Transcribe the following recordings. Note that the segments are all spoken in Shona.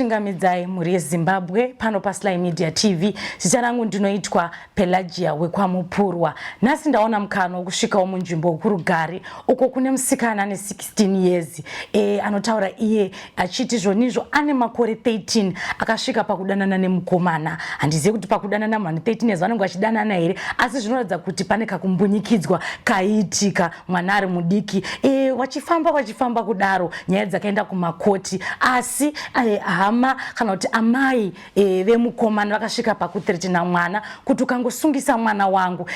Ndinokuchingamidzai mhuri yeZimbabwe pano paSly Media TV. Zita rangu ndinoitwa Pelagia wekwaMupurwa. Nhasi ndaona mukana wekusvikawo munzvimbo wekuRugare uko kune musikana ane 16 years anotaura iye achiti zvonizvo ane makore 13 akasvika pakudanana nemukomana. Handizive kuti pakudanana munhu ane 13 years vanenge vachidanana here, asi zvinoratidza kuti pane kakumbunyikidzwa kaiitika mwana ari mudiki. Vachifamba vachifamba kudaro nyaya dzakaenda kumakoti, asi hama kana kuti amai vemukomana vakasvika pakuthreatina mwana kuti ukangosungisa mwana wangu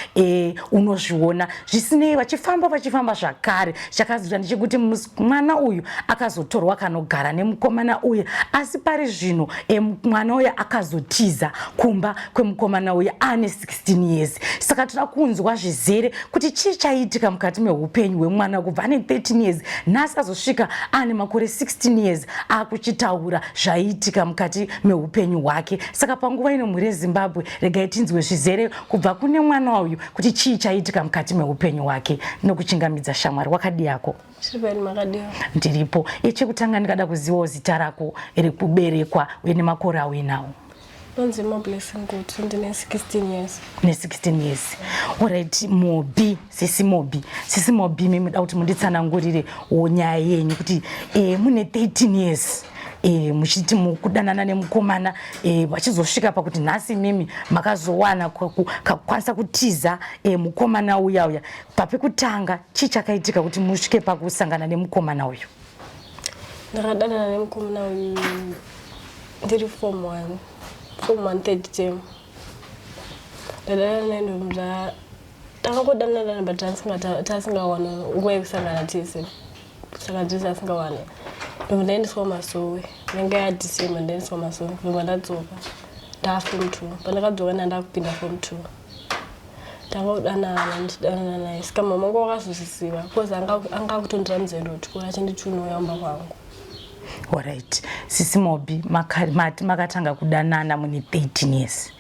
unozviona. Zvisinei vachifamba vachifamba zvakare chakazoita ndechekuti mwana uyu akazotorwa kanogara nemukomana uyu, asi pari zvino mwana uyu akazotiza kumba kwemukomana uyu ane 16 years. Saka toda kunzwa zvizere kuti chii chaiitika mukati meupenyu hwemwana kubva ane 13 years nhasi azosvika ane makore 16 years akuchitaura zvaiitika mukati meupenyu hwake. Saka panguva ino mhuri yeZimbabwe, regai tinzwe zvizere kubva kune mwana uyu kuti chii chaiitika mukati meupenyu hwake. Nokuchingamidza shamwari, wakadii yako? Ndiripo. Chekutanga ndingada kuzivawo zita rako rekuberekwa uye nemakore auinawo. Ndonzi Moblessing Gutu, ndine 16 years. Ne 16 years. Alright, Mobi, sisi Mobi. Sisi Mobi, mimi muda kuti munditsanangurire wo nyaya yenyu kuti mune 13 years. Muchiti mukudanana nemukomana, vachizosvika pakuti nhasi mimi makazowana kakukwanisa kutiza mukomana uya uya. Papekutanga chii chakaitika kuti musvike pakusangana nemukomana uyu? Ndakadanana nemukomana uyu ndiri form 1, form 1 third term. Ndadanana naye ndobva takangodanana, but tasingawana nguva yekusangana tese, saka tese asingawane. Ndobva ndaendeswa kumasowe, yanga yaDecember, ndaendeswa kumasowe. Ndobva ndadzoka ndaa form 2. Pandakadzoka ndandakupinda form 2, tangodanana, ndichidanana naye. Saka mama wangu wakazozviziva because anga akutondiramidza endo kuchikoro, achinditi unouya kumba kwangu. Alright, sisi Mobi, mati makatanga kudanana mune 13 years.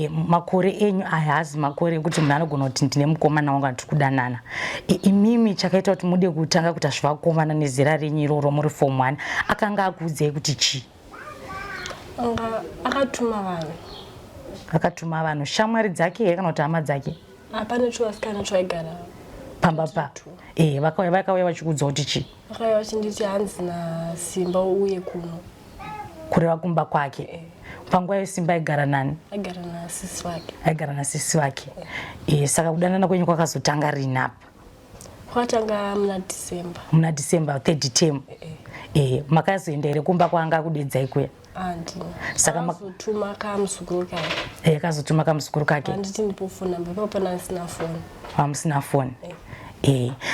Makore enyu aya haazi makore ekuti munhu anogona kuti ndine mukomana wangu andiri kudanana. Imimi chakaita kuti mude kutanga kuita zvevakomana nezera renyu iroro muri form 1, akanga akuudzai kuti chii? Anga akatuma vanhu. Akatuma vanhu, shamwari dzake here kana kuti hama dzake? Hapana, chivasikana chaigara pamba pa vakauya vachikuudza kuti chii? Vakauya vachinditi hanzi naSimba uye kuno. Kureva kumba kwake. Panguva iyo Simba aigara nani? Aigara nasisi vake. Aigara nasisi vake. Saka kudanana kwenyu kwakazotanga rini apa? Kwakatanga muna December. Muna December, third term. Makazoenda here kumba kwaanga akudedzai kuya? Handina. Saka akazotuma kamuzukuru kake. Akazotuma kamuzukuru kake. Handiti ndipo phone number ipapo pana asina phone. Hamusina phone.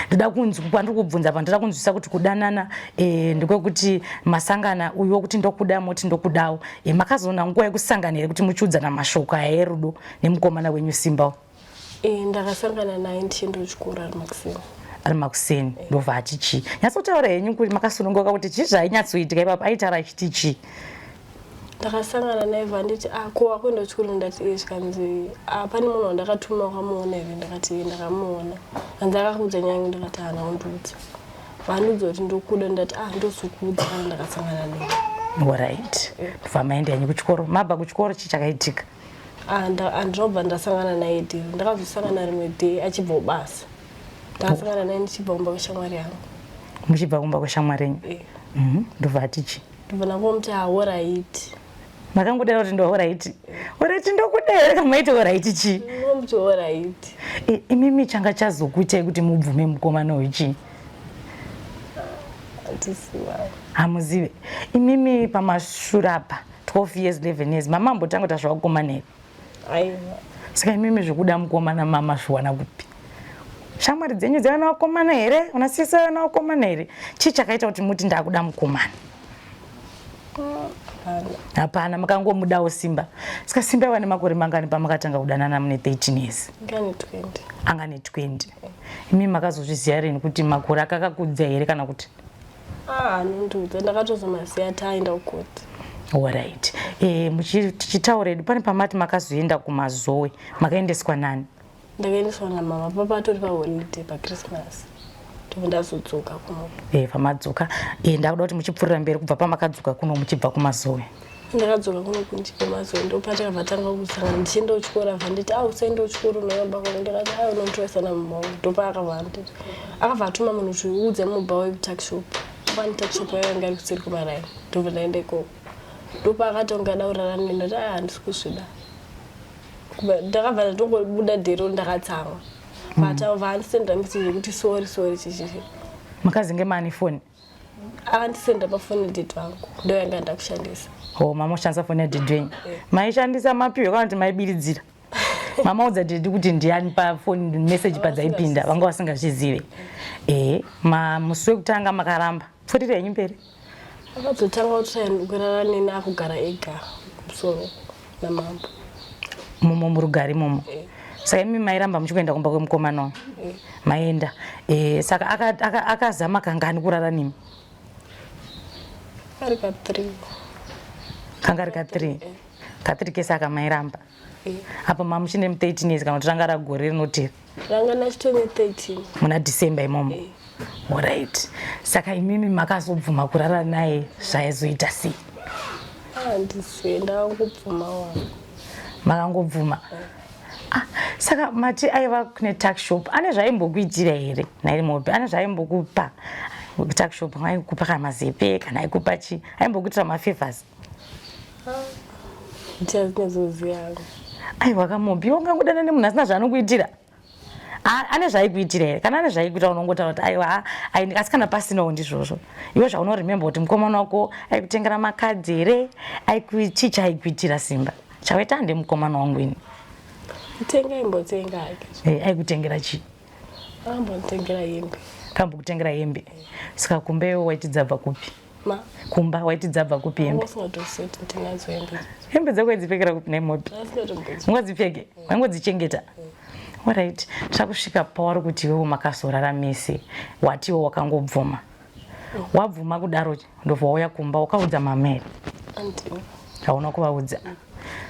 Ndoda kunzwa pandiri kubvunza pa, ndoda kunzwisa kuti kudanana ndekwekuti masangana uyu wokuti ndokuda, moti ndokudawo. Makazoona nguva yekusangana here kuti muchiudzana mashoko aya erudo nemukomana wenyu Simba? Ndakasangana naye ndichienda kuchikoro ari makuseni. Ari makuseni. Ndobva ati chii? Nyatsotaura henyu kuti makasununguka kuti chii zvainyatsoitika ipapo, aitaura achiti chii? Ndakasangana naye vanditi, ah, ko wakuenda kuchikoro? Ndati e. Zvikanzi, ah, pane munhu wandakatuma, wakamuona here? Ndakati e, ndakamuona. Hanzi akakuudza nyaya yangu? Ndakati haana kundiudza. Vandiudza kuti ndokuda. Ndati ah, ndozokuudza kana ndakasangana newe. Alright, ndobva maenda henyu kuchikoro. Mabva kuchikoro chii chakaitika? Andinobva ndasangana naye day, ndakazosangana rimwe day achibva kubasa. Ndakasangana naye ndichibva kumba kweshamwari yangu. Muchibva kumba kweshamwari yenyu? Ndobva ati chii? Ndobva ndangomuti, alright. Makangodera kuti ndo alright? Alright ndokuda here kamaiti alright chii? Ngomuti alright. Imimi changa chazokuitai kuti mubvume mukomana uyu chii? Handisiwa. Hamuzive imimi pamashure apa, 12 years, 11 years, mama ambotanga kuita zvevakomana here? Aiwa. Saka imimi zvekuda mukomana mama zviwana kupi? Shamwari dzenyu dzaiva navakomana here? Unasisi vaiva navakomana here? Chii chakaita kuti muti ndakuda mukomana? Hapana. Hapana, makangomudawo Simba. Saka Simba aiva nemakore mangani pamakatanga kudanana mune 13 years? Ngane 20. Anga ne20. Imi makazozviziva rini kuti makore akakakudza here kana kuti? Ah, anondiudza, ndakatozomasiya taenda kukoti. Alright. Tichitaura edu pane pamati makazoenda kumazowe, makaendeswa nani? Ndakaendeswa namama, papa atori paholiday paChristmas. Ndobva ndazodzoka kuno. Eh, pamadzoka. Eh, ndakuda kuti muchipfurira mberi kubva pamakadzoka kuno muchibva kumazowe. Ndakadzoka kuno kunchibva mazowe ndopatakabva tanga kusangana ndichienda kuchikoro abva nditi a usaenda kuchikoro unoyamba kwangu ndikati ayo unomutoresa namama wangu ndopaakabva anditi akabva atuma munhu kuti uudze mubha wetuckshop pane tuckshop yayo yanga iri kuseri kwemaraini ndobva ndaenda ikoko ndopaakati ungada kurara neni ndati aya handisi kuzvida ndakabva ndatongobuda dhero ndakatsamwa but abva andisenda message yekuti sorry sorry chichichi Makazinge mani foni? Akandisenda pafoni dad vangu ndo yanga ndakushandisa. Oh, mama ushandisa foni yadad wenyu. Maishandisa mapiwe kana kuti maibiridzira? Mama udza dad kuti ndiani pafoni message padzaipinda vanga vasingazvizive. Eh, ma musi wekutanga makaramba. Pfurira henyu mberi. Akazotanga kutraya kurara neni akugara ega kumusoro namambo. Mumo murugare imomo. Saka imi mairamba muchikuenda kumba kwemukomana uyu? Maenda. Eh, saka akazama kangani kurara nemi? Ari ka 3. Kanga ari ka 3. Ka 3 kese aka mairamba. Apa mamuchine mu 13 years kana kuti ranga ragore rinotera? Ranga ndachitone 13. Muna December imomo. Alright. Saka imimi makazobvuma kurara naye zvaizoita sei? Handisi ndakangobvuma wangu. Makangobvuma. Ah, saka mati aiva kune tuckshop ane zvaimbokuitira here nairi mobi ane zvaimbokupa tuckshop aikupa kana mazepe kana aikupa chi aimbokuitira mafavors? Ndichazinyazoziva. Aiwa kamobi ungangodana nemunhu asina zvaanokuitira. Ane zvaaikuitira here? Kana ane zvaaikuita unongotaura kuti aiwa asi kana pasinawo ndizvozvo. Iwe zvaunoremember kuti mukomana wako aikutengera makadhi here, chii chaaikuitira Simba? Chawaita hande mukomana wangu ini. Kutenga aimbotenga hake. Eh, aikutengera chii? Ambonditengera hembe. Kambokutengera hembe. Saka kumba iwe waiti dzabva kupi? Ma. Kumba waiti dzabva kupi hembe? Usingatozivi kuti ndinadzo hembe. Hembe dzako waidzipfekera kupi nhai Mobi? Ungodzipfeke? Waingodzichengeta? Alright. Takusvika pauri kuti iwewe makazorara mese, wati iwe wakangobvuma. Wabvuma kudaro ndobva wauya kumba wakaudza mama here? Andina. Hauna kuvaudza.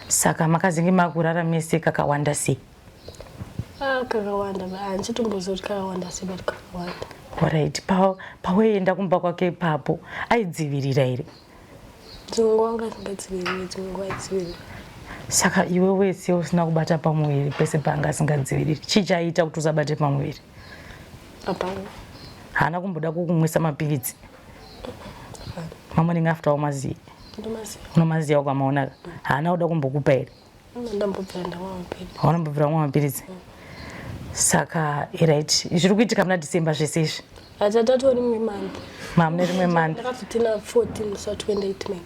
Saka makazenge makurara mese kakawanda sei? Ah, kakawanda, handichitomboziva kuti kakawanda sei, but kakawanda. Alright, pawaienda kumba kwake ipapo aidzivirira here? Dzimwe nguva anga asingadziviriri, dzimwe nguva aidzivirira. Saka iwe wese usina kubata pamuviri pese paanga asingadziviriri, chii chaiita kuti usabate pamuviri? Hapana. Haana kumboda kukumwisa mapiritsi? Mamorning after wamaziva? Ndomaziva. Unomaziva ukamaona? Haana kuda kumbokupa here? Ndambobvira ndamwa mapiritsi. Hauna kumbobvira wamwa mapiritsi? Saka right, zviri kuitika muna December zvese izvi? Hachatatori rimwe month. Mamune rimwe month. Ndakazotena 14 musi wa 28 May.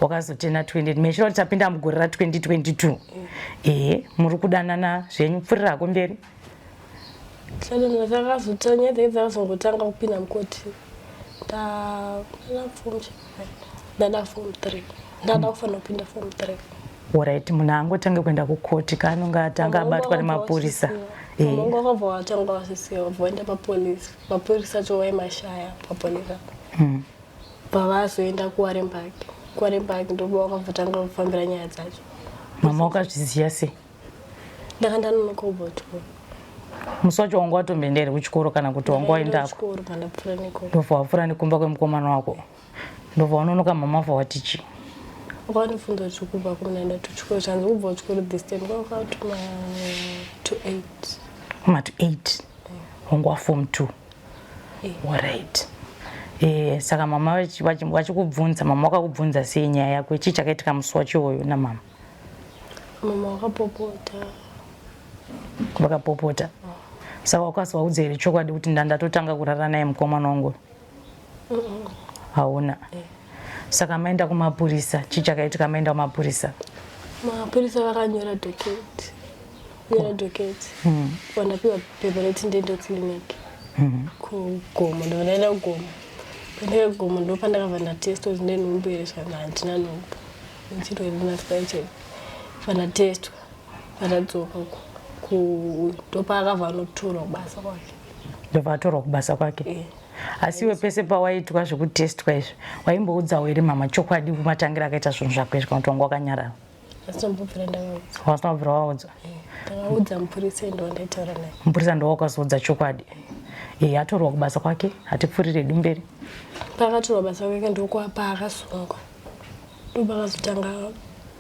Wakazotena 28 May, chiroti tapinda mugore ra 2022. Eh, muri kudanana zvenyu, pfurira hako mberi. Takazotanga nyaya dzake dzakazongotanga kupinda mukoti. Ndada form ndada form 3. Ndada kufanira kupinda form 3. Alright, munhu angotange kuenda kukoti kaanonge atanga abatwa nemapurisa. Mama wakabva watanga wasisiya wabva waenda papolisi. Mapurisa acho waimashaya papolisi apo. Pavazoenda kuWarren Park. KuWarren Park ndipo wakabva tanga kufambira nyaya dzacho. Mama wakazviziva sei? Ndanga ndanonoka kubva kuchikoro. Musi wacho wanga watomboenda here kuchikoro kana kuti wanga waendako? Kuchikoro pandapfuura neko. Ndobva wapfuura nekumba kwemukomana wako. Ndobva wanonoka mama vabva wati chii? Wakandibvunza kuti kubva kunaenda kuchikoro zvanzi kubva kuchikoro this time kwanga tuma to 8. Kuma to 8. Wanga wa form 2. Alright. Eh, saka mama vachikubvunza, mama wakakubvunza sei nyaya yako? Chii chakaitika musi wacho iwoyo namama? Mama wakapopota. Vakapopota. Saka wakazovaudza here chokwadi kuti ndandatotanga kurara naye mukomana wangu? Hauna. Saka maenda kumapurisa, chii chakaitika maenda kumapurisa? Mapurisa vakanyora docket. Nyora docket. Wandapiwa pepa rekuti ndiende kuclinic. Kugomo, ndobva ndaenda kugomo. Pandaenda kugomo ndopandakabva ndatestwa kuti ndine nhumbu here zvikanzi handina nhumbu. Nechirwere ndinasika HIV. Pandatestwa, pandadzoka ku ndopaakabva anotorwa kubasa kwake. Ndobva atorwa kubasa kwake. Asi iwe pese pawaitwa zvekutestwa izvi waimboudzawo here mama chokwadi kumatangira akaita zvinhu zvako izvi kana kuti wanga wakanyarara? Asina ndavaudza. Wasina kubvira waudza? Ndakaudza mupurisa ndo wandaitaura naye. Mupurisa ndo wakazoudza chokwadi. E, atorwa kubasa kwake, hatipfuurire dumberi. Paakatorwa basa kwake ndokwapaakasungwa, ndopakazotanga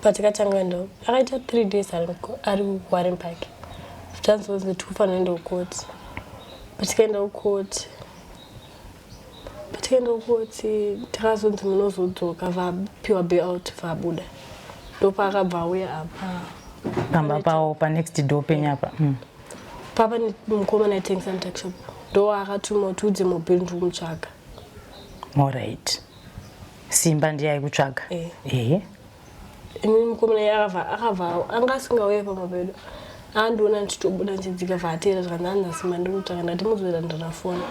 patikatanga ndo akaita 3 days ari kuWarren Park. Tanzonzi tikufanira enda kukoti. Patikaenda kukoti takazonzi munozodzoka, vapiwa bail, vabuda. Ndopaakabva auya apa. Pamba pavo, panext door penyapa. Papa mukomana aitengesa mutuckshop, ndo akatuma kuti udze mobhiri ndiri kumutsvaga. Alright, Simba ndiye aikutsvaga? Eh. Ehe. Inini mukomana iye akabva anga asingauye pamba pedu, andiona ndichitobuda ndichidzika, bva zvakanzi, "Anzi Simba ndiri kutsvaga." Ndati, "Muzoita ndina foni."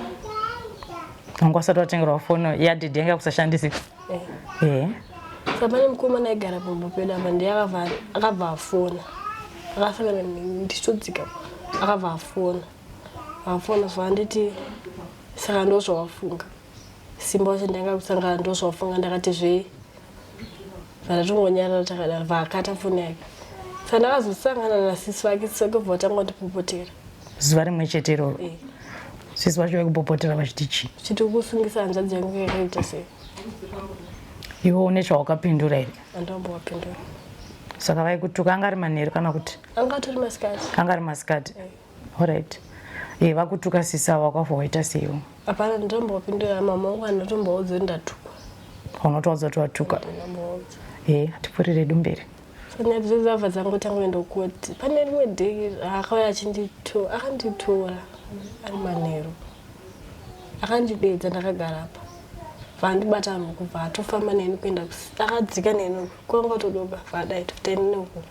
Wanga usati watengerwa foni yadhidhi, yanga kusashandisi? Eh. Ehe. Saka pane mukomana aigara pamba pedu apa, ndiye akabva afona, akasangana neni ndichitodzika, akabva afona zvanditi, "Saka ndo zvawafunga, Simba wacho ndanga kusangana, ndo zvawafunga?" Ndakati, "Zvei?" Vandatongonyarara takadaro, vaakata foni yake. Saka ndakazosangana nasisi vake, sisi vake bva vatanga kundipopotera. Zuva rimwe chete iroro? Eh. Sisi vacho vaikupopotera vachiti chii? Chiti kusungisa hanzvadzi yangu yakaita sei. Iwe une chawakapindura here? Andambowapindura. Saka vaikutuka anga ari manheru kana kuti? Anga atori masikati. Anga ari masikati. Alright, e, vakutuka sisi avo, wakafa waita seiwo? Hapana, ndatombowapindura. Mama wangu andatomboudza kuti ndatukwa. Unotoudza kuti watuka? Ndambowaudza. E, hatipfuurire dumberi. Saka dzabva dzangotanga kuenda kukoti. Pane rimwe day akauya akanditora ari manheru, akandidedza ndakagara apa, vandibata ruoko, bva atofamba neni kuenda akadzika neni, kwanga kwatodoka, vadai totaenda neuko.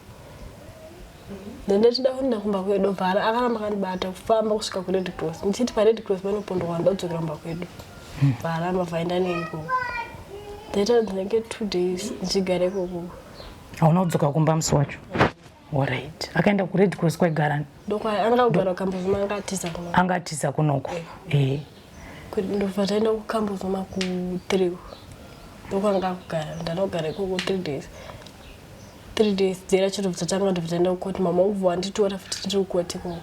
Ndandachida kuenda kumba kwedu, bva akaramba akandibata kufamba kusvika kuRed Cross. Ndichiti paRed Cross panopondwa, ndoda kudzokera kumba kwedu, bva aramba, vaenda neni ikoko. Ndaita ndinenge 2 days ndichigara ikoko. Hauna kudzoka kumba musi wacho? Alright, akaenda kuRed Cross kwaigara? Ndokwa anga kugara kuKambuzuma, anga atiza kuno. Anga atiza kunoko, e. Ndobva taenda kuKambuzuma ku3, ndokwanga kugara. Ndanogara ikoko 3 days, 3 days dzera chitobva tatanga, ndobva taenda kukoti. Mama ubva wanditora futi tiri kukoti ikoko.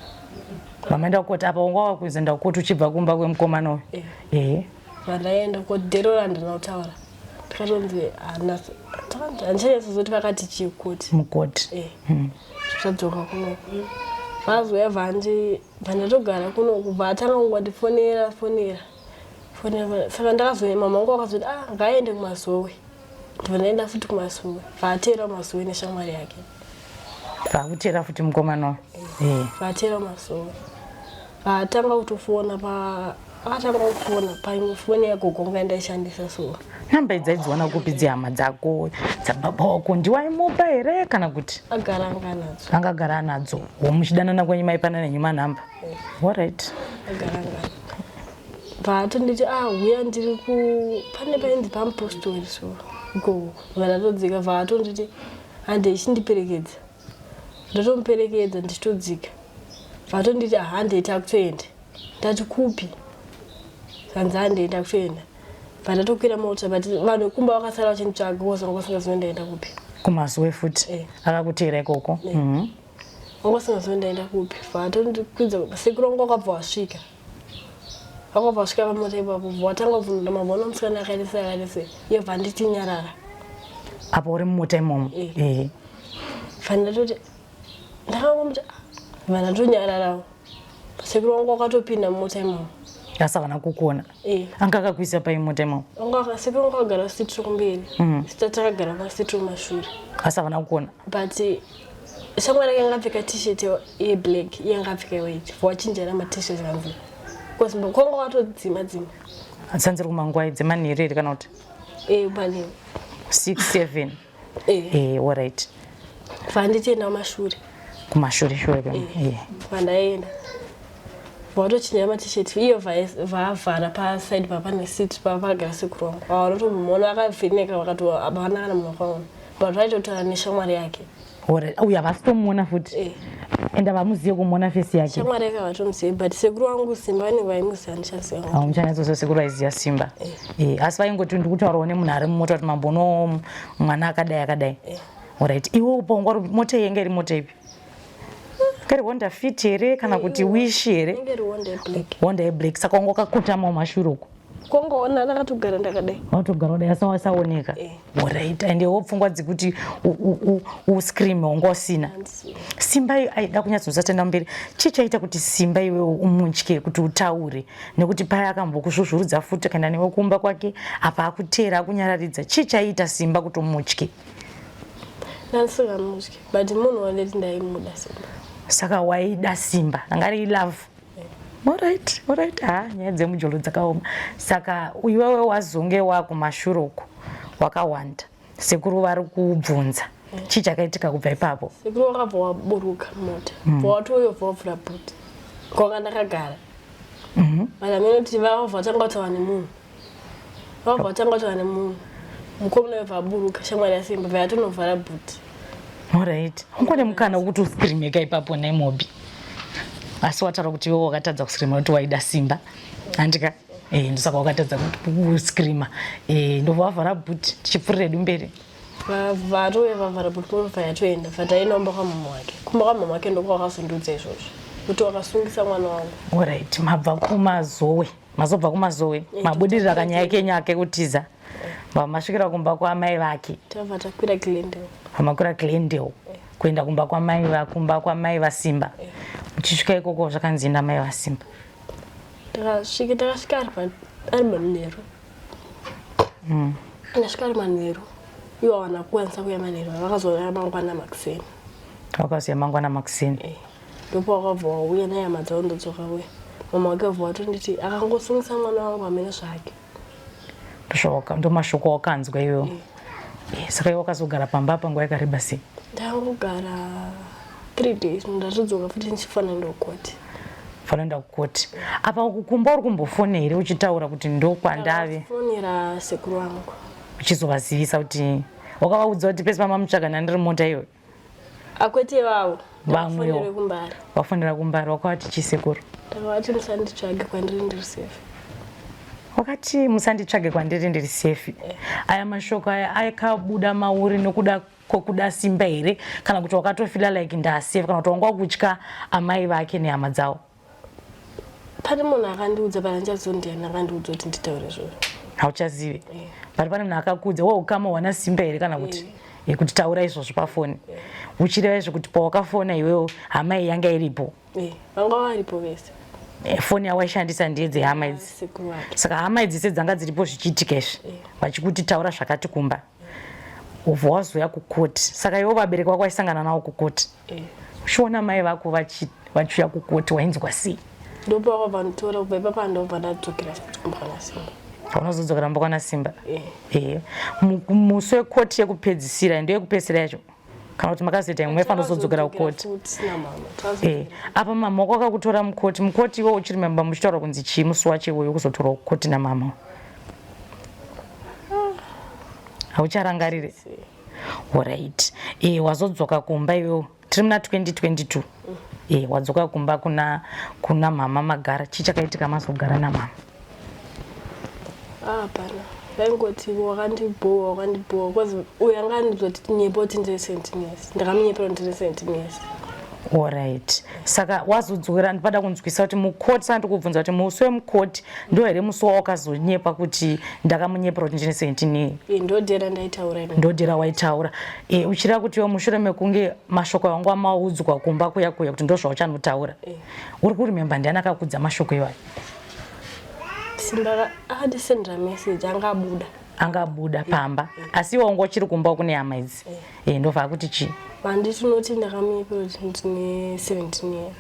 Vamaenda kukoti apa, wanga wakuzoenda kukoti uchibva kumba kwemukomana uyu? Eh. Ehe. Vandaenda kukoti, dero randina kutaura, takatonzi handichanyatsoziva vakati chii kukoti. Mukoti? Eh. Tadzoka kunoku, vazouya vandi bva ndatogara kunoku, bva atanga kungondifonera fonera fonera. Saka ndakazoenda, mama wangu akazoti, "Ah, ngaaende kumazowe." Ndobva ndaenda futi kumazowe, bva ateera kumazowe neshamwari yake. Vakutera futi mukomana uyu, e. Vateera kumazowe, vatanga kutofona pa akatanga kufona paimwe foni yagogo nga ndaishandisa so. Namba idzi aidziwana kupi, dzehama dzako, dzababa wako? Ndiwaimupa here kana kuti? Agara anga nadzo. Angagara anadzo wo, muchidanana kwenyu maipanana nenyu manhamba? Alright. Agara anga bva atonditi, "Ah, huya, ndiri ku pane painzi pamupostori." So ikoko bva ndatodzika, bva atonditi, "Hande," ichindiperekedza. Ndatomuperekedza ndichitodzika, bva atonditi, "Handei, takutoenda." Ndati, "Kupi?" Zvanzi, "Handei, takutoenda." Bva ndatokwira mota, but vanhu vekumba vakasara vachinditsvaga because vanga vasingazivi ndaenda kupi. Kumazuwe futi? Eh. Akakuteera ikoko? Eh. Vanga vasingazivi ndaenda kupi. Bva atondikwidza, sekuru vangu vakabva vasvika, vakabva vasvika pamota ipapo, bva watanga kubvunza, "Mabona musikana akaita sei, akaita sei?" Iye bva nditi, "Nyarara." Apa uri mumota imomo? Eh. Ehe. Bva ndatoti, ndakangomuti, bva ndatonyararawo. Sekuru vangu vakatopinda mumota imomo. Asi havana kukuona? Eh. Anga akakuisa pai mota imomo? Sekuru vangu vakagara seat kumberi, sita takagara paseat kumashure. Asi havana kukuona? But shamwari yake angapfeka T-shirt yeblack, iye angapfeka white, vachinjana maT-shirt kanzi because kwanga watodzima dzima. Sanziri kumanguva dzemanheru here kana kuti? Eh, pane 6 7? Eh. Eh, alright. Vanditienda kumashure. Kumashure shure. Eh. Vandaenda, vatochinja maT-shirt, iyo vaavhara paside papane seat papagara sekuru vangu. Vanotomuona akavheneka, vakati hapana kana munhu wakaona, but vaitotaura neshamwari yake. Alright, uyu havasitomuona futi? Eh. Ende havamuzive kumuona face yake? Shamwari yake havatomuzivi, but sekuru vangu Simba vanenge vaimuziva, handichaziva. Hamuchanyatsose sekuru vaiziva Simba? Eh, asi vaingoti ndikutaurawo nemunhu ari mumota kuti mambono mwana akadai akadai? Eh. Alright, iwe paungwari mota iyi yanga iri mota ipi? Kari Honda Fit here kana kuti Wish here? Honda yeblack. Saka wanga wakakotama mumashure uko? Kongoona ndakatogara ndakadai. Watogara kudai asi wasaoneka. Eh. Alright. And iwo pfungwa dzekuti uscream wanga usina. Simba aida kunyatsozatenda mberi. Chii chaita kuti Simba iwewe umutye kuti utaure? Nekuti paya akambokusvuzvurudza futi akaenda newe kumba kwake apa akuteera akunyararidza. Chii chaiita Simba kuti umutye? Ndandisingamutye but munhu wanditi ndaimuda Simba. Saka waida Simba, anga riri love. Alright, alright. Ha, nyaya dzemujolo dzakaoma. Saka iwewe wazonge wakumashure uko wakawanda. Sekuru vari kubvunza. Chii chakaitika kubva ipapo? Sekuru wakabva waburuka mota. Watouya ubva wavhura boot. Kwanga ndakagara. But amene kuti vabva vatanga kutaura nemunhu. Vabva vatanga kutaura nemunhu. Mukomana webva aburuka shamwari yaSimba bva yatonovhara boot. Alright. Ungone mukana wekuti uscreameka ipapo nemobi. Asi wataura kuti iwe wakatadza kuscreama kuti waida Simba. Handika? Eh, ndosaka wakatadza kuscreama. Eh, ndobva wavhara boot tichipfuurira hedu mberi. Vatouya vavhara boot mobva yatoenda bva taenda kumba kwamama wake. Kumba kwamama wake ndokwakazondiudza izvozvo kuti wakasungisa mwana wangu. Alright, mabva kumazowe. Mazobva kumazowe. Mabudirira kanyaya kenyu ake kutiza. Bva masvikira kumba kwamai vake. Tabva takwira Glendale. Makwira Glendale. Kuenda kumba kwamai va kumba kwamai vaSimba. Muchisvika ikoko zvakanzi enda mai vaSimba. Takasvika takasvika ari manheru. Ndasvika ari manheru. Ivo havana kukwanisa kuuya manheru vakazouya mangwana makuseni. Vakazouya mangwana makuseni. Ndopawakabva wauya nehama dzavo ndodzoka uya. Mama wake vabva vatonditi akangosungisa mwana wangu amene zvake. Ndomashoko wakanzwa iwewo. Saka iwe wakazogara pamba apa nguva yakareba sei? Ndangogara 3 days ndatodzoka futi ndichifanira kuenda kukoti. Fanira kuenda kukoti. Apa kumba uri kumbofona here uchitaura kuti ndokwandave? Ndakafonera sekuru vangu. Uchizovazivisa kuti wakavaudza kuti pese pamamutsvaga ndandiri mota iyoyo? Akwete vavo. Vamwewo. Wafonera kumbare wakavati chii sekuru? Ndakavati musanditsvage kwandiri ndiri safe. Wakati musanditsvage kwandiri ndiri safe. Aya mashoko aya akabuda mauri nokuda kwekuda Simba here kana kuti wakatofila like ndasafe kana kuti wanga wakutya amai vake nehama dzavo? Pane munhu akandiudza but handichazivi ndiani akandiudza kuti nditaure izvozvo. Hauchazivi? But pane munhu akakuudza wewe ukama hwana Simba here kana kuti kuti taura izvozvo pafoni? Uchireva izvo kuti pawakafona iwewe hama iyi yanga iripo? Vanga varipo vese. Foni yawaishandisa ndiye dzehama idzi. Saka hama idzi sedzanga dziripo zvichiitika izvi vachikuti taura zvakati kumba. Ubva wazouya kukoti. Saka iwe vabereki vako waisangana navo kukoti. Uchiona mai vako vachiuya kukoti wainzwa sei? Ndopawakabva nditora kubva ipapa ndobva ndadzokera futi kumba kwana Simba. Unozodzokera kumba kwana Simba? Musi wekoti yekupedzisira ndiyo yekupedzisira yacho? Kana kuti makazoita imwe maifanira kuzodzokera kukoti? Apa mama wako akakutora mukoti. Mukoti iwe uchiri mamba muchitaura kunzi chii musi wacho iwoyo kuzotorwa kukoti namama? Haucharangarire? Alright. Wazodzoka kumba iwewe. Tiri muna 2022. Wadzoka kumba kuna mama magara. Chii chakaitika mazogara namama? Hapana. Vaingoti wakandibhowa, wakandibhowa. Because uyu anga andizoti nyepa kuti ndine 17 years. Ndakamunyepera kuti ndine 17 years. Alright. Saka wazodzokera ndipada kunzwisa kuti mukoti, saka ndikubvunza kuti musi wemukoti ndo here musi wawakazonyepa kuti ndakamunyepera kuti ndine 17 years? Ndodera ndaitaura ini. Ndodera waitaura. Uchireva kuti iwe mushure mekunge mashoko awangu amaudzwa kumba kuya kuya kuti ndozvauchanotaura. Uri kuremember ndiani akakudza mashoko iwayo? Simba akandisendera message anga abuda. Anga abuda pamba. Asi iwe wanga uchiri kumba kune hama idzi. Ndobva akuti chii? Handiti unoti ndakamunyepera kuti ndine 17 years.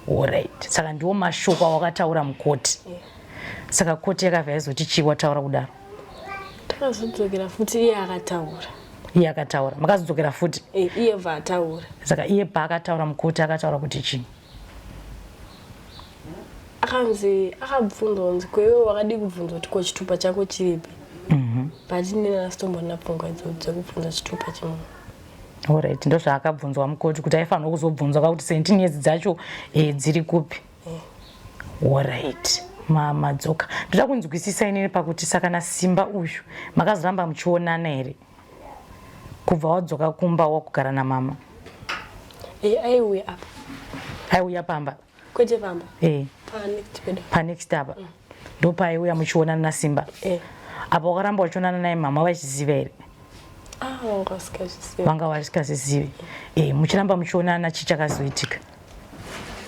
Alright. Saka ndiwo mashoko awakataura mukoti. Saka koti yakabva yazoti chii wataura kudaro? Takazodzokera futi iye akataura. Iye akataura. Makazodzokera futi? Iye bva ataura. Saka iye paakataura mukoti akataura kuti chii? Akanzi akabvunzwa kunzi ko iwe wakadii kubvunzwa kuti ko chitupa chako chiripi? But inini andisitombona pfungwa idzodzo dzekubvunza chitupa chemunhu. Alright, ndozvaakabvunzwa mukoti kuti aifanirwa kuzobvunzwa kakuti 17 years dzacho dziri kupi? Alright. Madzoka. Ndoda kunzwisisa inini pakuti saka naSimba uyu makazoramba muchionana here? Kubva wadzoka kumba wakugara namama? Aiuya apa. Aiuya pamba? Kwete pamba. Eh. Panext pedu. Panext apa. Ndopaaiuya muchionana naSimba. Eh. Apa wakaramba uchionana naye mama vachiziva here? Ah, vanga vasingazivi. Vanga vasingazivi. Eh, muchiramba muchionana, chii chakazoitika?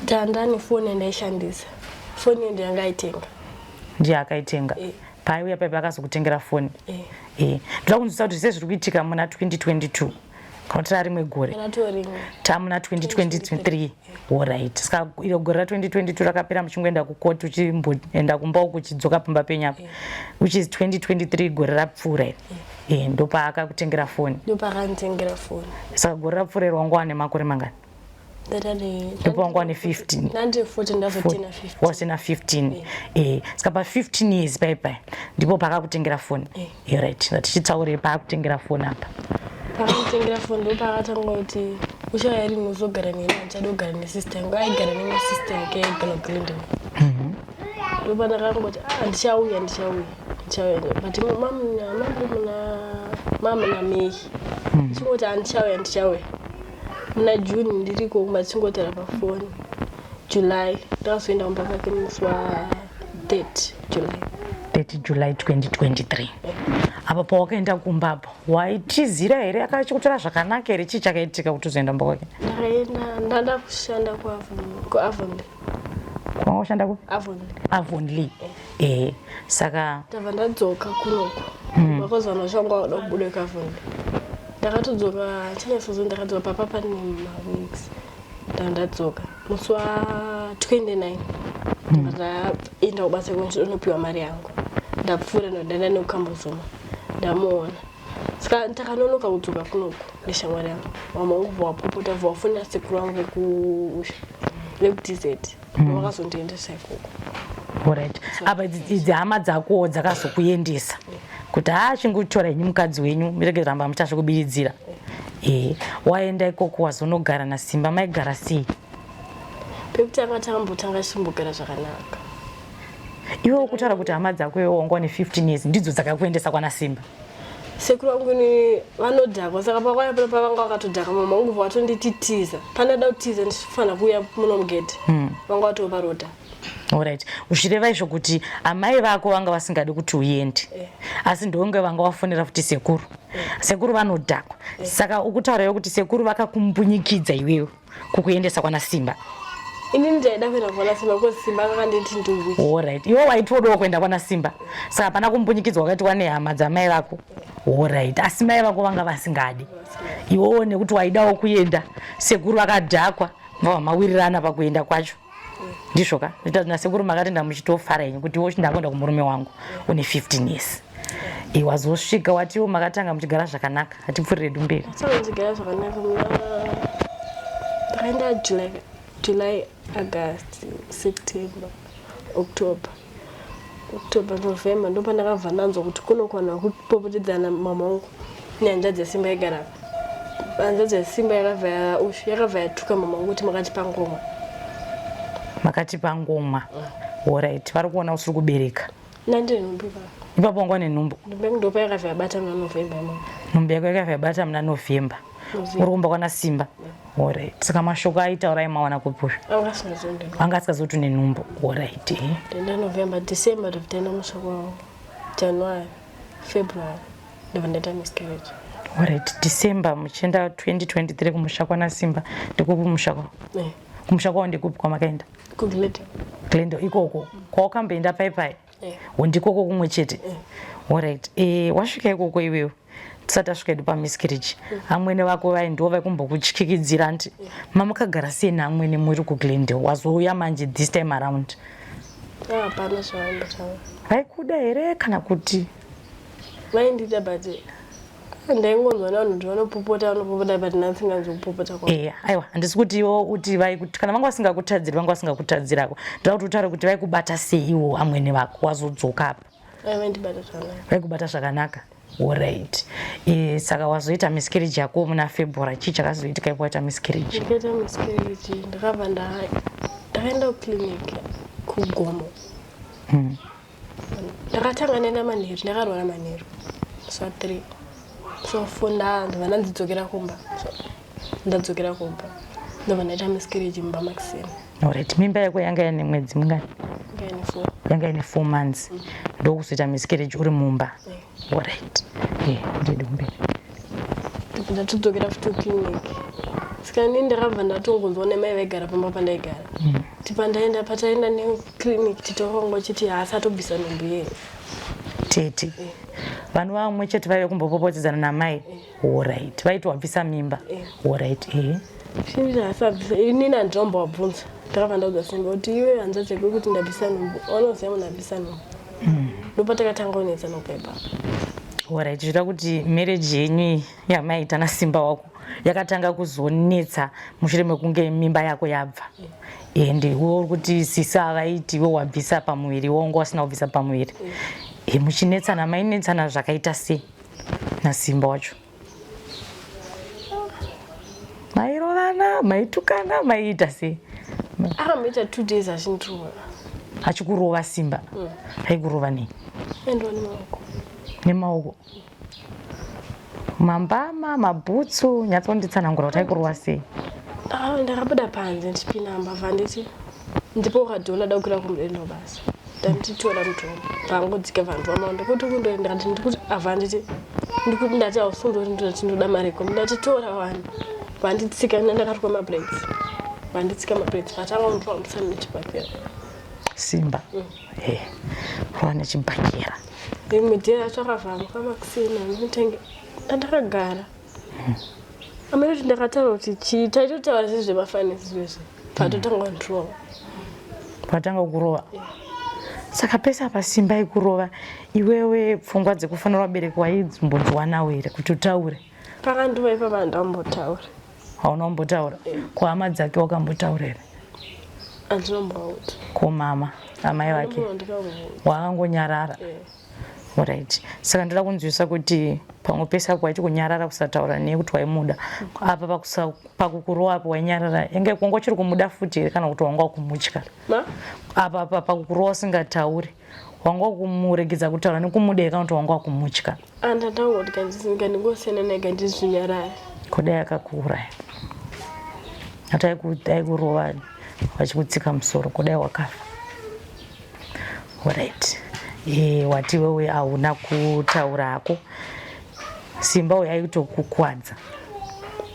Tandani foni yandaishandisa. Foni iyo yanga aitenga. Ndiye akaitenga? Eh. Paaiuya paipa akazokutengera foni? Eh. Eh, ndoda kunzwisa kuti sezviri kuitika muna 2022 kana kuti rarimwe gore? Ratorimwe. Tamuna 2023, alright. Saka iro gore ra2022 rakapera muchingoenda kukoti, uchimboenda kumba uku, uchidzoka pamba penyapa, which is 2023, gore rapfuura iri. Eh, ndopaakakutengera foni? Ndopakanditengera foni. Saka gore rapfuura iri wanga wane makore mangani? Ndatane. Ndopawanga wane 15? Nandiri 14, ndazotena 15. Wasina 15, eh. Saka pa15 years paipai ndipo paakakutengera foni? Eh. Right, ngatichitaurei paakutengera foni apa. Pakanditengera foni ndopakatanga kuti uchauya rini uzogara neni, handichada kugara nesister yangu. Aigara nemwe sister yake yaigara kuGlendale. Ndopandakangoti, ah, ndichauya, ndichauya, ndichauya, but mamuri muna mama naMei chingoti handichauya, ndichauya muna June. Ndiriko kumba tichingotaura pafoni. July ndakazoenda kumba kwake musi wa30 July. 30 July 2023. Apa pawakaenda kumba apo waitizira here? Akachikutora zvakanaka here? Chii chakaitika kuti uzoenda kumba kwake? Ndakaenda ndada kushanda kuAvonlea. Kwanga kushanda kupi? Avonlea. Avonlea, eh. Saka Ndabva ndadzoka kunoku because vanhu vacho vanga vada kubuda kuAvonlea. Ndakatodzoka chanyasozo, ndakadzoka papa pane maweeks. Ndabva ndadzoka musi wa29, ndabva ndaenda kubasa kwendichinopiwa mari yangu. Ndapfuura, ndaenda nekuKambuzuma, ndamuona. Saka takanonoka kudzoka kunoku neshamwari yangu. Mama wangu bva wapopota, bva wafonera sekuru vangu vekuDZ, vakazondiendesa ikoko. Alright, apa idzi hama dzakowo dzakazokuendesa kuti haa, chingotora henyu mukadzi wenyu, mirege ramba muchazvokubiridzira. E, waenda ikoko, wazonogara naSimba, maigara sei? Pekutanga takambotanga tichimbogara zvakanaka. Iwe ukutaura kuti hama dzako iwe wanga une 15 years ndidzo dzakakuendesa kwana Simba? Sekuru vangu ni vanodhakwa, saka pakwaya pano pavanga vakatodhakwa, mama vangu vatondititiza. Pandada kutiza ndichifanira kuuya muno mugedhi, vanga vatovaroda. Alright, uchireva izvo kuti amai vako vanga vasingadi kuti uende, asi ndonge vanga vafonera futi sekuru. Sekuru vanodhakwa, saka ukutaura kuti sekuru vakakumbunyikidza iwewe kukuendesa kwana Simba? Inini ndaida kuenda kwana Simba because Simba akanditi ndiuye. Alright, iwe waitodawo kuenda kwana Simba, saka hapana kumbunyikidzwa kwakaitwa nehama dzamai vako. Alright, asi mai vako vanga vasingadi. Iwewo nekuti waidawo kuenda, sekuru vakadhakwa, vabva mawirirana pakuenda kwacho, ndizvo ka? Nasekuru makatenda muchitofara henyu kuti iwo ndakuenda kumurume wangu une 15 years. Wazosvika, watiwo makatanga muchigara zvakanaka. Hatipfuurire dumberi. Saka ndichigara zvakanaka muna ndakaenda July, July, August, September, October, October, November. Ndopandakabva ndanzwa kuti kunokwana kupopotedzana mama wangu nehanzvadzi yaSimba yaigara apa. Hanzvadzi yaSimba yakabva ushu yakabva yatuka mama wangu kuti makatipa ngoma. Makatipa ngoma. Alright, vari kuona usiri kubereka. Nandine nhumbu ipapo. Ipapo wanga une nhumbu? Nhumbu yangu ndopa yakabva yabata muna November imomo. Nhumbu yako yakabva yabata muna November, uri kumba kwana Simba. Alright, saka mashoko aitaura aimawana kupi? Anga asingazondini. Anga asingazoti une nhumbu. Alright, eh. Ndaenda November, December ndobva taenda musha kwavo. January, February ndobva ndaita miscarriage. Alright, December muchienda 2023 kumusha kwana Simba. Ndikupi kumusha kwavo? Eh. Kumusha kwavo ndikupi kwamakaenda? KuGlendale. Glendale ikoko kwawakamboenda paipai? Eh. Ndikoko kumwe chete. Alright, eh, wasvika ikoko iwewe, tisati tasvika edu pamiscarriage, amwene vako vai ndo vaikumbokutyisidzira nti mamakagara sei naamwene muri kuGlendale? Wazouya manje this time around. Ah, hapana zvavaimbotaura. Vaikuda here kana kuti? Vaindida, but ndaingonzwa nevanhu kuti vanopopota, vanopopota, but ndasinganzwi kupopota kwavo. Eya, aiwa, handisi kuti iwo uti vaikuti kana vanga vasingakutadziri, vanga vasingakutadzirako. Ndoda kuti utaure kuti vaikubata sei iwo amwene vako wazodzoka apa. Vaindibata zvakanaka. Vaikubata zvakanaka. Alright, e, saka wazoita miscarriage yako muna February. Chii chakazoitika ipo waita miscarriage? Ndikaita miscarriage, ndakabva ndakaenda kuclinic kuGomo. Ndakatanga ndaenda manheru, ndakarwara manheru musi wa3, so 4 ndabva ndandidzokera kumba. So ndadzokera kumba. Ndobva ndaita miscarriage mumba makuseni. Alright, mimba yako yanga yaine mwedzi mingani? Yanga ine 4. Yanga ine 4 months. Ndokuzoita miscarriage uri mumba. Alright. Eh, ndidi kumberi. Ndobva ndatodzokera futi kuclinic. Saka ini ndakabva ndatongonzwa nemai vaigara pamba pandaigara. Kuti pandaenda pataenda neclinic titorongo chiti haasi atobvisa nhumbu yeye. Tete. Vanhu vamwe chete vaive kumbopopotedzana namai. Alright. Vaiti wabvisa mimba. Alright. Eh. Chinji haasabvisa inini handinombovabvunza. Ndakabva ndaudza Simba kuti iwe hanzvadzi yako kuti ndabvisa nhumbu. Vanoziva munhu abvisa nhumbu. Ndopatakatanga kunetsana kubva ipapo. Alright, zvoita kuti marriage yenyu iyi yamaita naSimba wako yakatanga kuzonetsa mushure mekunge mimba yako yabva. And iwe uri kuti sisi havaiti iwe wabvisa pamuviri iwe wanga wasina kubvisa pamuviri. Eh, muchinetsana mainetsana zvakaita sei naSimba wacho? Mairovana, maitukana, maiita sei? Akamboita 2 days achindirova. Achikurova Simba? Aikurova nei? Aindova nemaoko. Nemaoko. Mambama, mabhutsu, nyatsonditsanangura kuti aikurova sei? Ndakabuda panze ndichipinda mbavha nditi ndipo ukadhona da kukwira kumudenga basi. Ndanditi tora mutombo. Pangodzika vanhu vamaonda kuti kundoenda ndikati ndikuti avha nditi ndikuti ndati hausundori ndati ndoda mari yeko ndati tora vanhu vanditsika ndakatukwa maplates vanditsika maplates vatanga kundipa musana nechibhakera. Simba. Eh. Rova nechibhakera. Rimwe day racho akavhamuka makuseni anditenge ndakagara. Amene kuti ndakataura kuti chii taitotaura sezvemafanisi zvese patotanga kundirova. Patanga kurova. Saka pese apa Simba ikurova iwewe pfungwa dzekufanira vabereki waidzimbodziwanawo here kuti utaure? Pakandiva ipapa handambotaura. Hauna kumbotaura? Ko hama dzake wakambotaura here? Handinombovaudza. Ko mama amai vake wakangonyarara? Alright. Saka ndoda kunzwisa kuti pamwe pese apo waiti kunyarara kusataura neye kuti waimuda. Apa pakusa pakukurova apo wainyarara inge wanga uchiri kumuda futi here kana kuti wanga wakumutya? Ma? Apa apa pakukurova usingatauri wanga wakumuregedza kutaura nekumuda here kana kuti wanga wakumutya? Andandangoti kandingosiyana naye kandizvinyarare. Kudai akakuuraya. Ati aikurova vachikutsika musoro kudai wakafa. Alright. Eh, wati wewe hauna kutaura hako. Simba uyu aitokukwadza.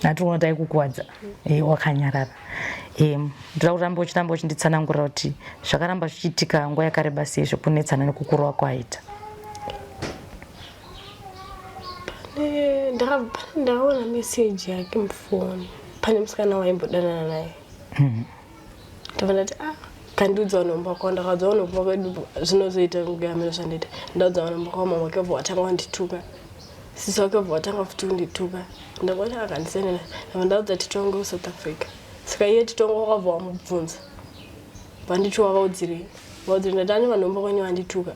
Ationa kuti aikukwadza. Eh, wakanyarara. Eh, ndoda kuramba uchiramba uchinditsanangurira kuti zvakaramba zvichiitika nguva yakareba sei zvekunetsana nekukurova kwaaita. Pane ndakaona message yake mufoni pane musikana waimbodanana naye. Ndobva ndati ah kandiudza vanhu vako ndakaudza vanhu vako kwedu zvinozoita kunge ameno zvandiita ndaudza vanhu vako mama wake bva watanga wandituka sisi wake bva watanga futi kundituka ndakati akandisendera ndabva ndaudza tito wangu kuSouth Africa saka iye tito wangu wakabva wamubvunza vanditi wavaudzirei vaudzirei ndati ane vanhu vomba kwenyu vandituka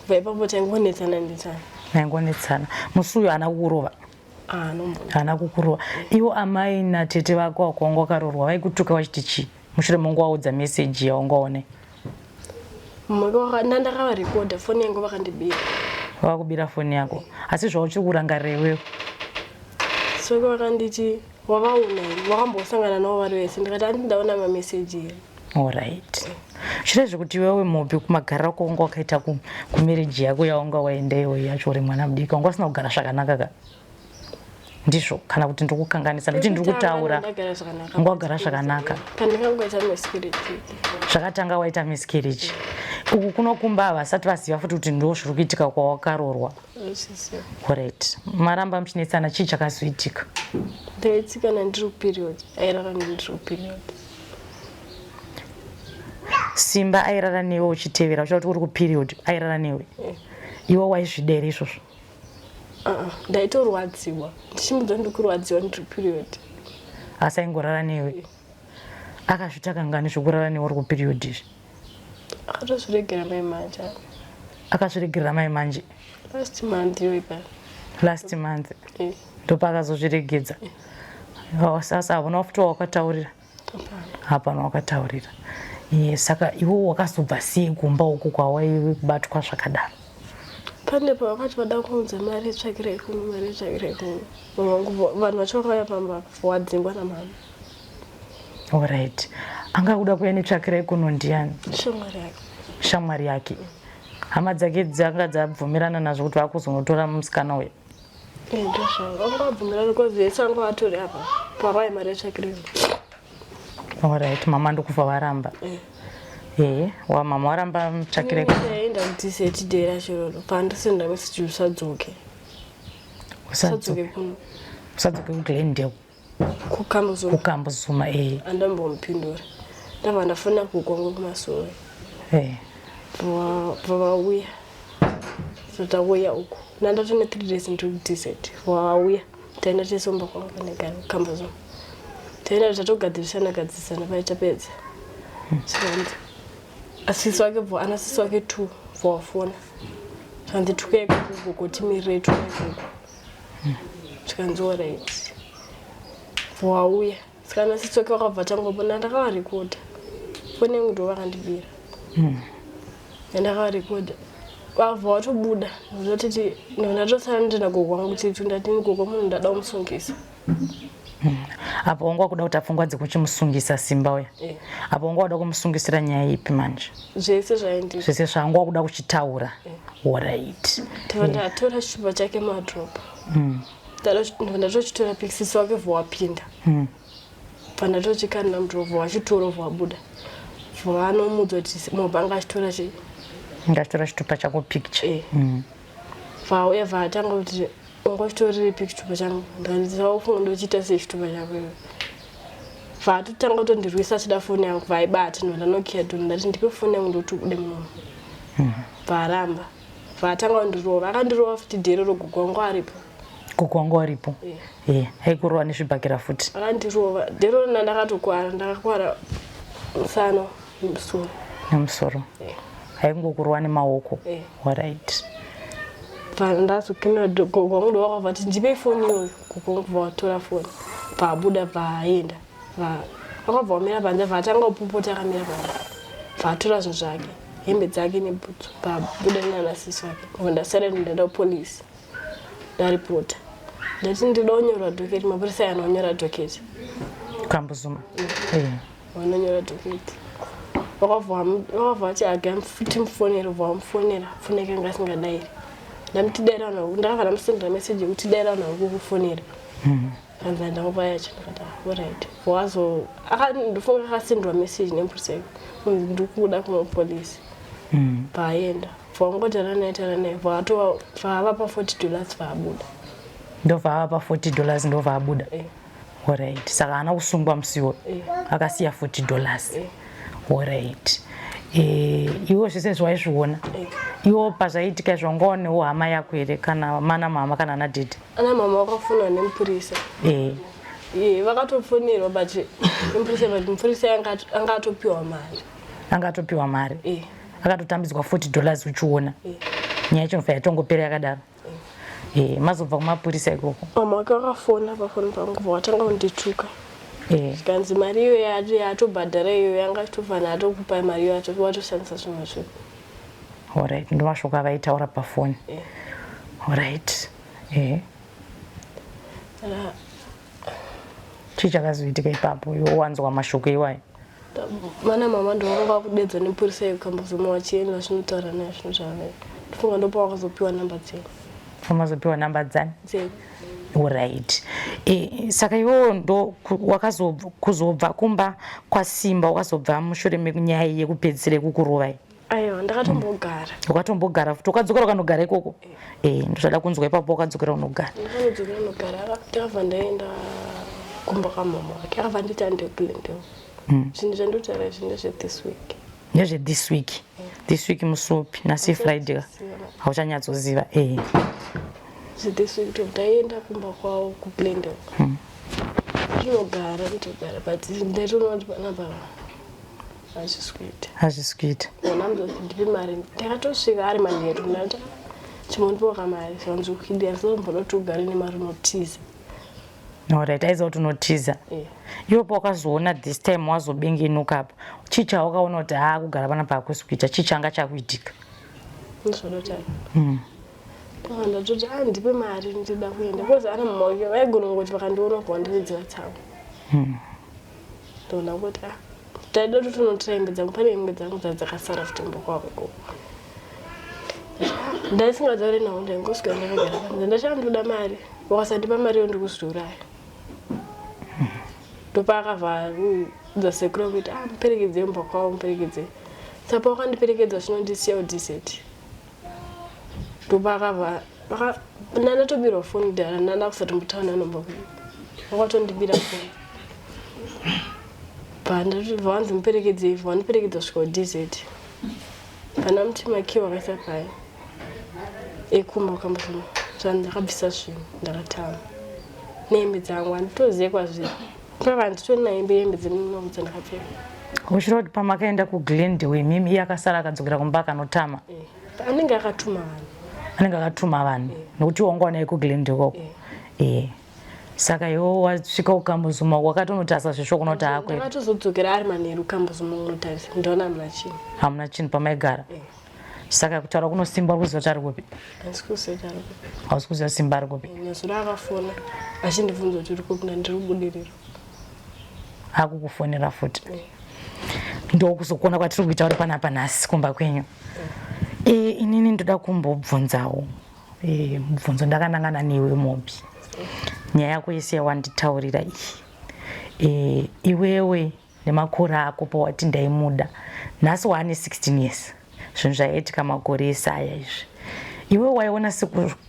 kubva ipapo taingonetsana netsana. Maingonetsana musi uyu haana kukurova? Haana kukurova. Iwo amai natete vako wako wanga wakaroorwa vaikutuka vachiti chii mushure mongu waudza meseji yawanga waone? Ndakavarekodha foni yangu vakandibira. Vakakubira foni yako asi zvauchiri kurangarira iwewe? Soko vakanditi wavaona here wakambosangana navo vari vese ndikati andi ndaona mameseji here. Alright. Zviro zvekuti iwewe Mobi kumagariro ako wanga wakaita kumarriage yako yawanga waenda iwe yacho uri mwana mudiki wanga usina kugara zvakanaka ka? Ndizvo kana kuti ndiri kukanganisa nekuti ndiri kutaura wanga wagara zvakanaka. Pandingangoita miscarriage. Zvakatanga waita miscarriage. Uku kunokumba havasati vaziva futi kuti ndo zviri kuitika kwawakaroorwa. Alright. Maramba muchinetsana chii chakazoitika? Ndaitsikana ndiri kuperiod. Airara ndiri kuperiod. Simba airara newe uchitevera uchida kuti uri kuperiod airara newe. Iwe waizvida here izvozvo? Ndaitorwadziwa ndichimuudza ndiri kurwadziwa ndiri period. Asi aingorara newe. Akazviita kangani zvekurara newe uri kuperiod izvi? Akatozviregera mai manje. Akazviregerera mai manje? Last month iwe pa. Last month. Ndopakazozviregedza. Sasa hauna futi wawakataurira? Hapana wakataurira. Saka iwe wakazobva sei kumba uku kwawaibatwa zvakadaro? Pane pavakati vada kuunza mari yetsvakirai kuno, mari yetsvakirai kuno. Mama vangu vanhu vacho vakauya pamba wadzingwa namama. Alright. Anga kuda kuya netsvakirai kuno ndiani? Shamwari yake. Shamwari yake. Hama dzake dzanga dzabvumirana nazvo kuti vakuzonotora musikana uya. Eh, ndozvo. Vanga vabvumirana because vese vanga vatori apa. Pavai mari yetsvakirai. Alright, mama ndokufa varamba. Eh. Eh, wa mama waramba mutsvakire. Ndaenda kuti day racho iroro. Pandisenda message usadzoke. Usadzoke kuno. Usadzoke kuGlendale. Kukambuzuma. Kukambuzuma eh. Andambomupindura. Ndabva ndafona kugongo kumasowe. Eh. Vauya. So tauya uku. Ndandatone 3 days ndiri kudesert. Vauya. Taenda tese kumba kwangu panegara kukambuzuma. Taenda tatogadzirisana gadzirisana paitapedza. Zvikanzi asisi wake bvo ana sisi wake 2 vowafona. Zvikanzi tukei kugogo timirire tukei kugogo. Zvikanzi alright. Vowauya. Saka ana sisi wake vakabva tangopona ndakavarekodha. Foni yangu ndo vakandibira. Ndakavarekodha. Vabva vatobuda. Ndotiti ndatosara ndina gogo wangu titi ndati gogo munhu ndada kumusungisa. Apo wanga wakuda kuti pfungwa dzekuchimusungisa Simba uya. Eh. Apo wanga wada kumusungisira nyaya ipi manje? Zvese zvaindii. Zvese zvanga wakuda kuchitaura. Alright. Ndabva ndatora chitupa chake muwadrobe. Ndabva ndatochitora pikisisi wake vowapinda. Bva ndatochikanda mudrobe wachitora vowabuda. Vanomuudza kuti mobva anga achitora chii. Ngachitora chitupa chako picture. Eh. Vauya vatanga kuti ungochitorere chitupa changu. Ndikati saufunga ndochiita sei chitupa chako iwe. Vatotanga kutondirwisa achida foni yangu vaibata ndobva ndanokiya dhoni ndati ndipe foni yangu ndokuti ubude munomu. Varamba. Vatanga kundirova. Vakandirova futi dhero rogogo wangu aripo. Gogo wangu waripo. Eh. Eh, aikurova nezvibhakera futi. Vakandirova. Dhero rina ndakatokwara. Ndakakwara musana nemusoro. Nemusoro. Eh. Aingokurova nemaoko. Eh. Alright. Ndazokina gogo wangu ndovakabva vati ndipe foni iyoyo. Gogo wangu vatora foni. Vabuda vaenda. Vakabva vamira panze vatanga kupopota akamira panze. Vatora zvinhu zvake. Hembe dzake nebhutsu. Vabuda nana sisi vake. Ndobva ndasara ndaenda kupolisi. Ndaripota. Ndati ndinoda kunyorwa dhoketi. Mapurisa aya anonyora dhoketi. Kambuzuma. Eh. Vanonyora dhoketi. Vakabva vati aga timufonere vamufonera foni yake anga asingadairi. Ndamuti daira vanhu ndakabva ndamusendera message yekuti daira vanhu vari kukufonera. Kanzi handina yacho ndikati alright. Wazo ndofunga akasendwa message nemupurisa kunzi ndiri kuda kumapolisi. Vaenda. Vangotaura naye taura naye vatova vavapa $40 vaabuda. Ndobva avapa $40 ndobva abuda. Eh. Alright. Saka haana kusungwa musi iwoyo. Eh. Akasiya $40. Eh. Alright. Eh, iwo zvese zvaizviona. Eh. Iwo pazvaiitika izvo wanga wanewo hama yako here kana mana mama kana ana dhedhi? Ana mama vakafonwa nemupurisa. Eh. Eh, vakatofonerwa but nemupurisa but mupurisa anga atopiwa mari. Anga atopiwa mari. Eh. Akatotambidzwa $40 uchiona. Eh. Nyaya yacho nobva yatongopera yakadaro. Eh, mazobva kumapurisa ikoko. Mama wake vakafona pafoni pangu vakatanga kundituka. Eh. Zvikanzi mari iyo yaatobhadhara iyo yanga achitofanira atokupa mari iyo watoshandisa zvimwe zvinhu. Alright, ndomashoko avaitaura pafoni. Eh. Alright. Eh. Chii chakazoitika ipapo iwe wanzwa mashoko iwayo? Mana mama ndovanga vakudedzwa nemupurisa yekambozoma vachienda vachinotaura naye zvinotaura naye. Ndofunga ndopa vakazopiwa namba dzenyu. Wamazopiwa namba dzani? Dzenyu. Alright. E, saka iwewo ndo wakazobva kumba kwaSimba wakazobva mushure menyaya yekupedzisira yekukurova iyi. Aiwa ndakatombogara. Wakatombogara futi ukadzokera ukanogara ikoko? Eh, ndozvada kunzwa ipapo wakadzokera unogara. Ndakanodzokera nogara ndakabva ndaenda kumba kwamama wake akabva nditi andekulendeo. Zvinhu zvandotaura izvi ndezve this week. Ndezve this week. This week musi upi? Nhasi Friday. Hauchanyatsoziva. Eh. This week tobva taenda kumba kwavo kuGlendale. Tinogara ndogara but ndaitoona kuti panapa hazvisi kuita. Hazvisi kuita. Ona mudoti ndipe mari ndakatosvika ari manheru ndati chimondipoka kamari zvanzi ukidya ndizomboda kuti ugare nemari unotiza. Alright, aiziva kuti unotiza. Eh. Iwe pawakazoona this time wazobengenuka apa. Chii chawakaona kuti haa kugara panapa hakusi kuita? Chii changa chakuitika? Ndozvandotara. Ndakabva ndatoti ah ndipe mari ndida kuenda because ana mama wake vaigona kungoti vakandiona kubva vandiridzira tsamwa. Ndoona kuti ah taida kuti tonotora hembe dzangu pane hembe dzangu dzadzakasara futi mumba kwavo ikoko. Ndaisingatauri navo ndaingosvika ndakagara panze ndati ndoda mari wakasandipa mari iyo ndikuzviuraya. Ndopaakabva udza sekuru kuti ah muperekedzei mumba kwavo muperekedzei. Saka pawakandiperekedza uchinondisiya kuDZ. Ndopaakabva ndandatobirwa foni dhara ndanda kusatombotaura nanomba wakatondibira foni. Pandabva wanzi muperekedzei wandiperekedza kusvika kuDZ. Pana muti makiwa wakaisa paya ekumba kwakambozvino zvanzi ndakabvisa zvinhu ndakatama nehembe dzangu handitozive kwazviri pava handitorina hembe hembe dzemunhu dzandakapfeka. Uchireva kuti pamakaenda kuGlendale imimi iye akasara akadzokera kumba akanotama? Eh, anenge akatuma vanhu. Anenge akatuma vanhu eh. Nokuti wanga wanaye kuGlendale ikoko. Eh. eh. Saka iwe wasvika kuKambuzuma wakatonotarisa zveshuwa kunoti haako. Ndakatozodzokera ari manheru kuKambuzuma kunotarisa ndaona hamuna chinhu. Hamuna chinhu pamaigara. Eh. Saka kutaura kuno Simba uri kuziva kuti ari kupi? Handisi kuziva kuti ari kupi. Hausi kuziva Simba ari kupi? Eh, nezuro akafona achindibvunza kuti uri kupi ndandiri kubudiriro. Akukufonera futi. Eh. Ndokuzokuona kwatiri kuita uri panapa nhasi kumba kwenyu. Eh. Eh, inini ndoda kumbobvunzawo. Eh, mubvunzo ndakanangana newe Mobi. Nyaya yako yese yawanditaurira iyi. Eh, iwewe nemakore ako pawati ndaimuda nhasi waane 16 years zvinhu zvaiitika makore ese aya izvi iwe waiona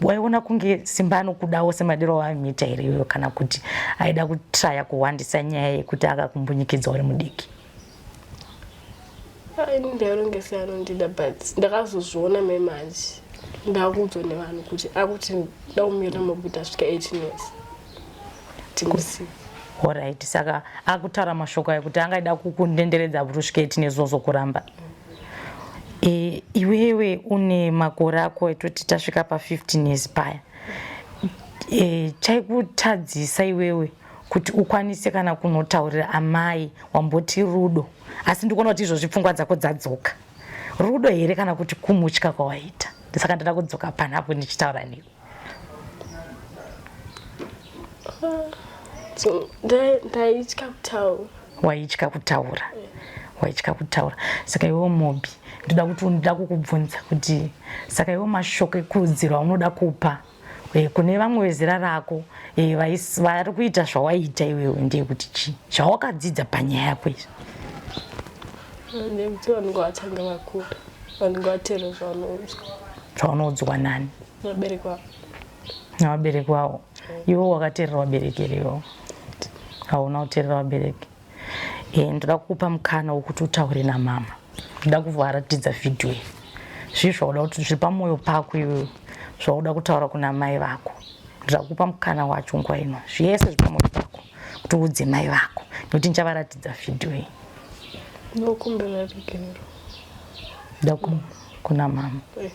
waiona kunge Simba anokudawo semadiro awaimuita here iwewe kana kuti aida kutraya kuhwandisa nyaya yekuti akakumbunyikidza uri mudiki? Ini ndairongesa anondida but ndakazozviona mai manje ndakuudzwa nevanhu kuti akuti ndakumira makuti asvika 18 years timusiye. Alright, saka akutaura mashoko aya kuti angaida kukundenderedza kuti usvike 18 years ozokuramba. E, iwewe une makore ako etoti tasvika pa 15 years paya. E, chaikutadzisa iwewe kuti ukwanise kana kunotaurira amai wamboti rudo asi ndikuona kuti izvozvi pfungwa dzako dzadzoka rudo here kana kuti kumutya kwawaita saka ndada kudzoka panapo ndichitaura newe. So, ndaitya kutaura. Waitya kutaura. Waitya kutaura. Saka iwe Mobi, ndoda kuti ndoda kukubvunza kuti saka iwe mashoko ekurudziro aunoda kupa e, kune vamwe vezera rako e, vari kuita zvawaiita iwewe ndeyekuti chii zvawakadzidza panyaya yako izvi? Ndekuti vanenge vatanga vakura vanenge vateerera zvavanoudzwa. Zvavanoudzwa nani? Vabereki vavo. Navabereki vavo. Iwe wakateerera vabereki here iwewe? Hauna kuteerera vabereki. E, ndoda kukupa mukana wekuti utaure namama. Ndoda kuvaratidza vhidhiyo iyi. Zvii zvauda kuti zviri pamwoyo pako iwewe zvauda kutaura kuna mai vako. Ndoda kukupa mukana wacho nguva ino. Zvese zviri pamwoyo pako kuti uudze mai vako nekuti ndichavaratidza vhidhiyo iyi. Ndokumbira regerero. Ndoda kuna mama. Eh.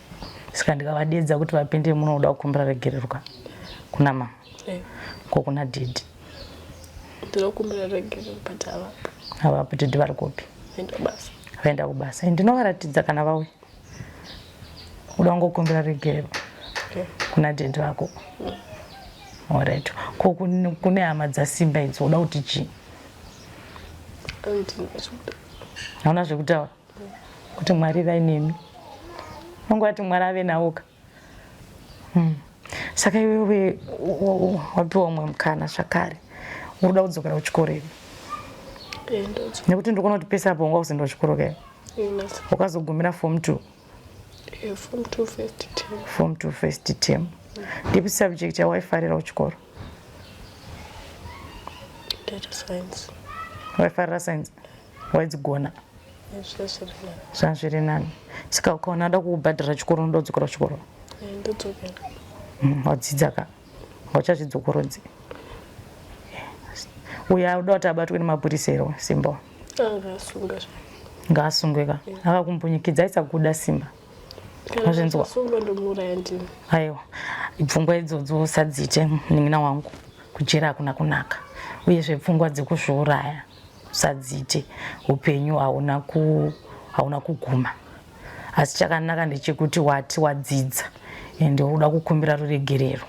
Saka ndikavadedza kuti vapinde muno uda kukumbira regerero ka kuna mama. Eh. Ko kuna didi. Ndinokumbira regerero but havapo. Havapo, didi vari kupi? Vaenda kubasa. Vaenda kubasa. Ndinovaratidza kana vauya. Uda kungokumbira regerero. Okay. Kuna didi vako. Alright. Ko kune hama dzaSimba idzo uda kuti chii? Hauna zvekutaura. Kuti Mwari vai nemi. Unongoti Mwari ave nawo ka. Saka iwewe wapiwa umwe mukana zvakare. Uri kuda kudzokera kuchikoro here? Eh, ndodzo. Nekuti ndikuona kuti pese apo wanga usienda kuchikoro ka. Wakazogumira form 2. Eh, form 2 first term. Form 2 first term. Ndipi subject yawaifarira kuchikoro? Data science. Waifarira science? Waidzigona? Zvanga zviri nani. Saka ukaona ada kukubhadhara chikoro unoda kudzokera kuchikoro? Ndodzokera. Wadzidza ka? Hauchazvidzokorodzi. Uyo auda kuti abatwe nemapurisa here Simba? Ngaasungwe. Ngaasungwe ka? Akakumbunyikidza aisakuda Simba. Wazvinzwa? Asungwe ndomuuraya ndini. Aiwa. Pfungwa idzodzo usadziite munin'ina wangu. Kujera hakuna kunaka. Uyezve pfungwa dzekuzviuraya usadziite. Upenyu hauna ku hauna kuguma. Asi chakanaka ndechekuti wati wadzidza ende unoda kukumbira ruregerero.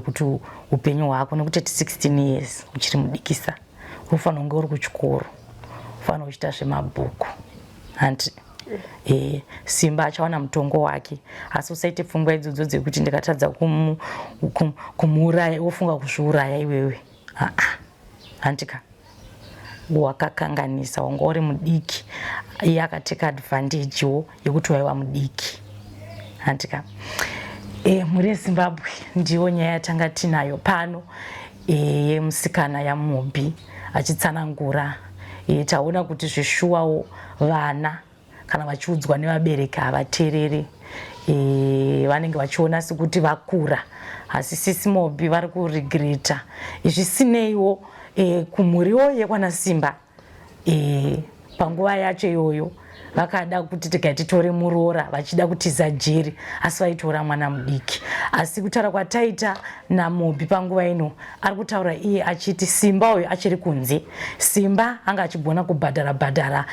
Kuti upenyu hwako nekuti at 16 years uchiri mudikisa. Unofanira kunge uri kuchikoro, ufanira kuchiita zvemabhuku hanti? E, Simba achawana mutongo wake, asi usaite pfungwa idzodzo dzekuti ndikatadza kumuuraya wofunga kuzviuraya iwewe. Aa, handika wakakanganisa, wanga uri mudiki, iye akateka advantagewo yekuti waiva mudiki, handika? E, mhuri yeZimbabwe, ndiyo nyaya yatanga tinayo pano yemusikana yaMobi achitsanangura. Taona kuti zveshuwawo vana kana vachiudzwa nevabereki havatereri, vanenge vachiona sekuti vakura, asi sisi Mobi vari kuregreta. Zvisineiwo, kumhuriwo yekwana Simba, panguva yacho iyoyo vakada kuti tigai titore muroora vachida kutiza jeri, asi vaitora mwana mudiki. Asi kutaura kwataita naMobi panguva ino, ari kutaura iye achiti Simba uyu achiri kunze. Simba anga achigona kubhadhara bhadhara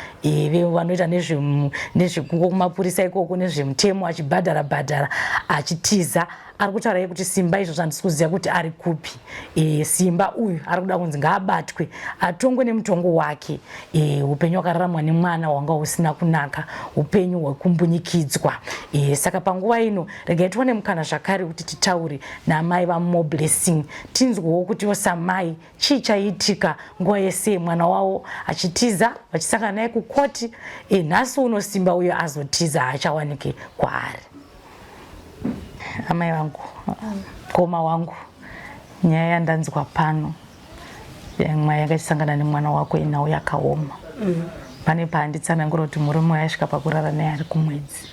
vanoita nezvekumapurisa ikoko, nezvemutemo, achibhadhara bhadhara achitiza. Ari kutaura iye kuti Simba izvo zvandisi kuziva kuti ari kupi. Simba uyu ari kuda kunzi ngaabatwe atongwe nemutongo wake. Upenyu hwakararamwa nemwana hwanga husina kunaka, upenyu hwekumbunyikidzwa. Saka panguva ino regai tiwane mukana zvakare kuti titaure naamai vaMoblessing, tinzwewo kuti samai chii chaiitika nguva yese mwana wavo achitiza, vachisangana naye kukoti. Nhasi uno Simba uyo azotiza, haachawanike kwaari. Amai vangu, mukoma wangu, nyaya yandanzwa pano mai yakachisangana nemwana wako inhau yakaoma. Pane paanditsanangura kuti murume waisvika pakurara naye ari kumwedzi.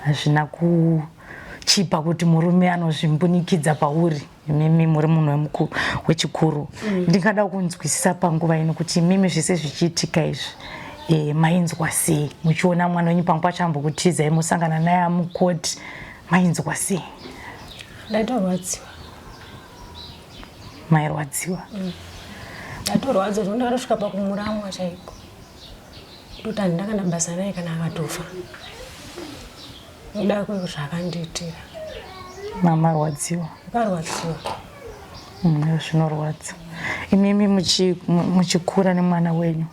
Hazvina kuchipa kuti murume anozvimbunikidza pauri, imimi muri munhu wechikuru. Ndingada kunzwisisa panguva ino kuti imimi zvese zvichiitika izvi, mainzwa sei muchiona mwana wenyu pamwe pacho ambokutizai, musangana naye amukoti, mainzwa sei? Ndaitorwadziwa. Mairwadziwa? Ndatorwadziwa zvekuti ndakatosvika pakumuramwa chaiko, kutoti handina kana basa naye kana akatofa, nekuda kwezvaakandiitira. Mamarwadziwa? Ndakarwadziwa. Zvinorwadza. Imimi muchikura nemwana wenyu,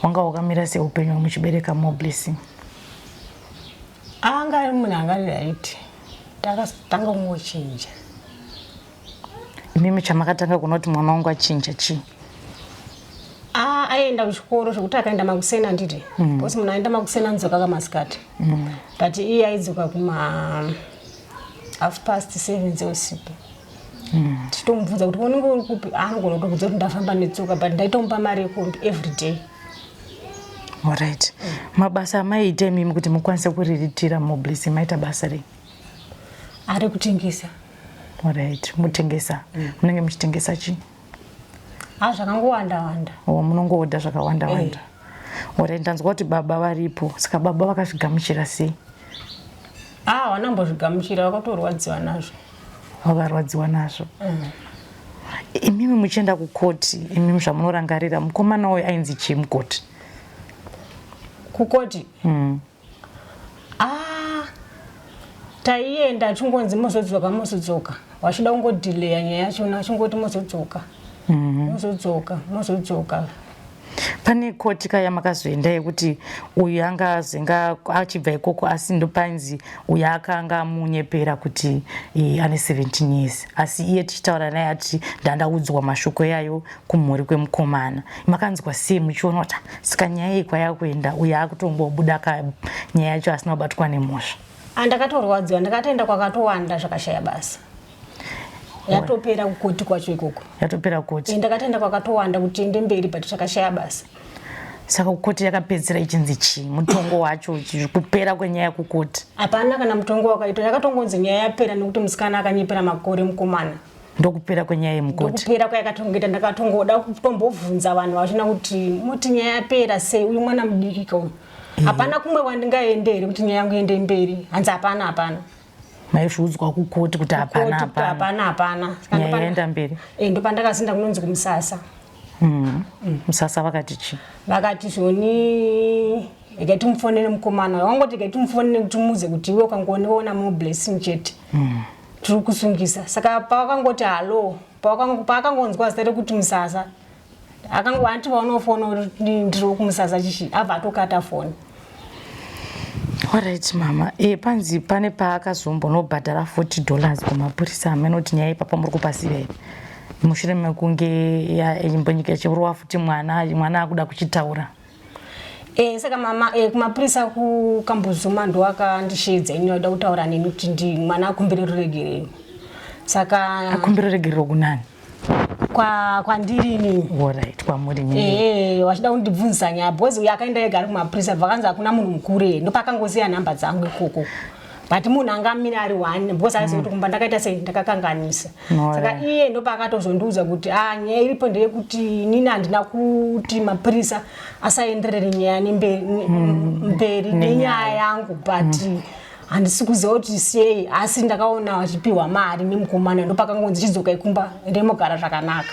wanga wakamira seupenyu muchibereka Moblessing? Anga ari munhu anga ari right, takatanga kungochinja. Imimi chamakatanga kuona kuti mwana wangu achinja chii? Ah, aienda kuchikoro zvekuti akaenda makuseni, handiti? Because munhu aenda makuseni anodzoka kamasikati, but iye aidzoka kuma 7:30 dzeusiku. Tichitomubvunza kuti unenge uri kupi, anogona kutobvunza kuti ndafamba netsoka, but ndaitomupa mari yekombi every day. Alright, mabasa amaiita imimi kuti mukwanise kuriritira Moblessing, maita basa rei? Ari kutengesa. Alright, mutengesa. Munenge muchitengesa chii? Ha, zvakangowanda wanda. O, munongoodha zvakawanda wanda. Alright, ndanzwa kuti baba varipo, saka baba vakazvigamuchira sei? Ah, vanambozvigamuchira, vakatorwadziwa nazvo. Vakarwadziwa nazvo. Imimi muchienda kukoti, imimi zvamunorangarira, mukomana uyu ainzi chii mukoti? Kukoti? Ah, taienda achingonzi muzodzoka, muzodzoka, vachida kungodhileya nyaya yachona, achingoti muzodzoka, muzodzoka, muzodzoka. Pane koti ka yamakazoenda yekuti uyu anga azenga achibva ikoko, asi ndopainzi uyu akanga amunyepera kuti ane 17 years, asi iye tichitaura naye ati ndandaudzwa mashoko yayo kumhuri kwemukomana. Makanzwa sei muchiona kuti, "Ah, saka nyaya iyi kwayakuenda, uyu akutongobuda ka nyaya yacho asina kubatwa nemhosva?" Andakatorwadziwa, ndakatoenda kwakatowanda, zvakashaya basa, yatopera kukoti kwacho ikoko. Yatopera koti? Ndakatoenda kwakatowanda kuti tiende mberi, but zvakashaya basa. Saka kukoti yakapedzisira ichinzi chii, mutongo wacho, kupera kwenyaya kukoti? Hapana kana mutongo wakaitwa, yakatongonzi nyaya yapera nekuti musikana akanyepera makore mukomana. Ndokupera kwenyaya yemukoti? Ndokupera kwayakatongoita. Ndakatongoda kutombobvunza vanhu vachina kuti muti nyaya yapera sei, uyu mwana mudiki kauyu, hapana kumwe kwandingaende here kuti nyaya yangu iende mberi? Hanzi hapana, hapana. Maizviudzwa kukoti kuti hapana? Kukoti kuti hapana. Hapana, hapana. Saka Nyaya yaenda mberi. Ndopandakazinda kunonzi kuMusasa. Musasa vakati chii? Vakati zvoni regai timufonere mukomana, wangoti regai timufonere kuti timuudze kuti iwe ukangoona Moblessing chete tiri kusungisa. Saka pavakangoti hallo, paakangonzwa zita rekuti Musasa, Akango anti vaonawo foni ndiri wekumusasa chichi abva atokata foni. Alright mama, e, panzi pane paakazombonobhadhara 40 dollars kumapurisa hameno kuti nyaya ipapa muri kupasiva here mushure mekunge imbonyika ichirowa futi mwana mwana akuda kuchitaura. E, saka mama e, kumapurisa kukambuzuma ndoakandisheedza ini vaida kutaura neni kuti ndi mwana akumbire ruregerero. Saka akumbire ruregerero kunani? Kwa kwandiri ini. Alright, kwamuri nyini. Eh, vachida kundibvunzisa nyaya because uyo akaenda ega ari kumapurisa vakanzi hakuna munhu mukuru here ndopakangosiya nhamba dzangu ikoko. But munhu anga amira ari one because aiziva kuti kumba ndakaita sei ndakakanganisa. Saka iye ndopaakatozondiudza kuti ah nyaya iripo ndeyekuti inini handina kuti mapurisa asaenderere nyaya nemberi mberi nenyaya yangu but handisi kuziva kuti sei asi ndakaona vachipiwa mari nemukomana ndopakangonzi chidzokai kumba ndemogara zvakanaka.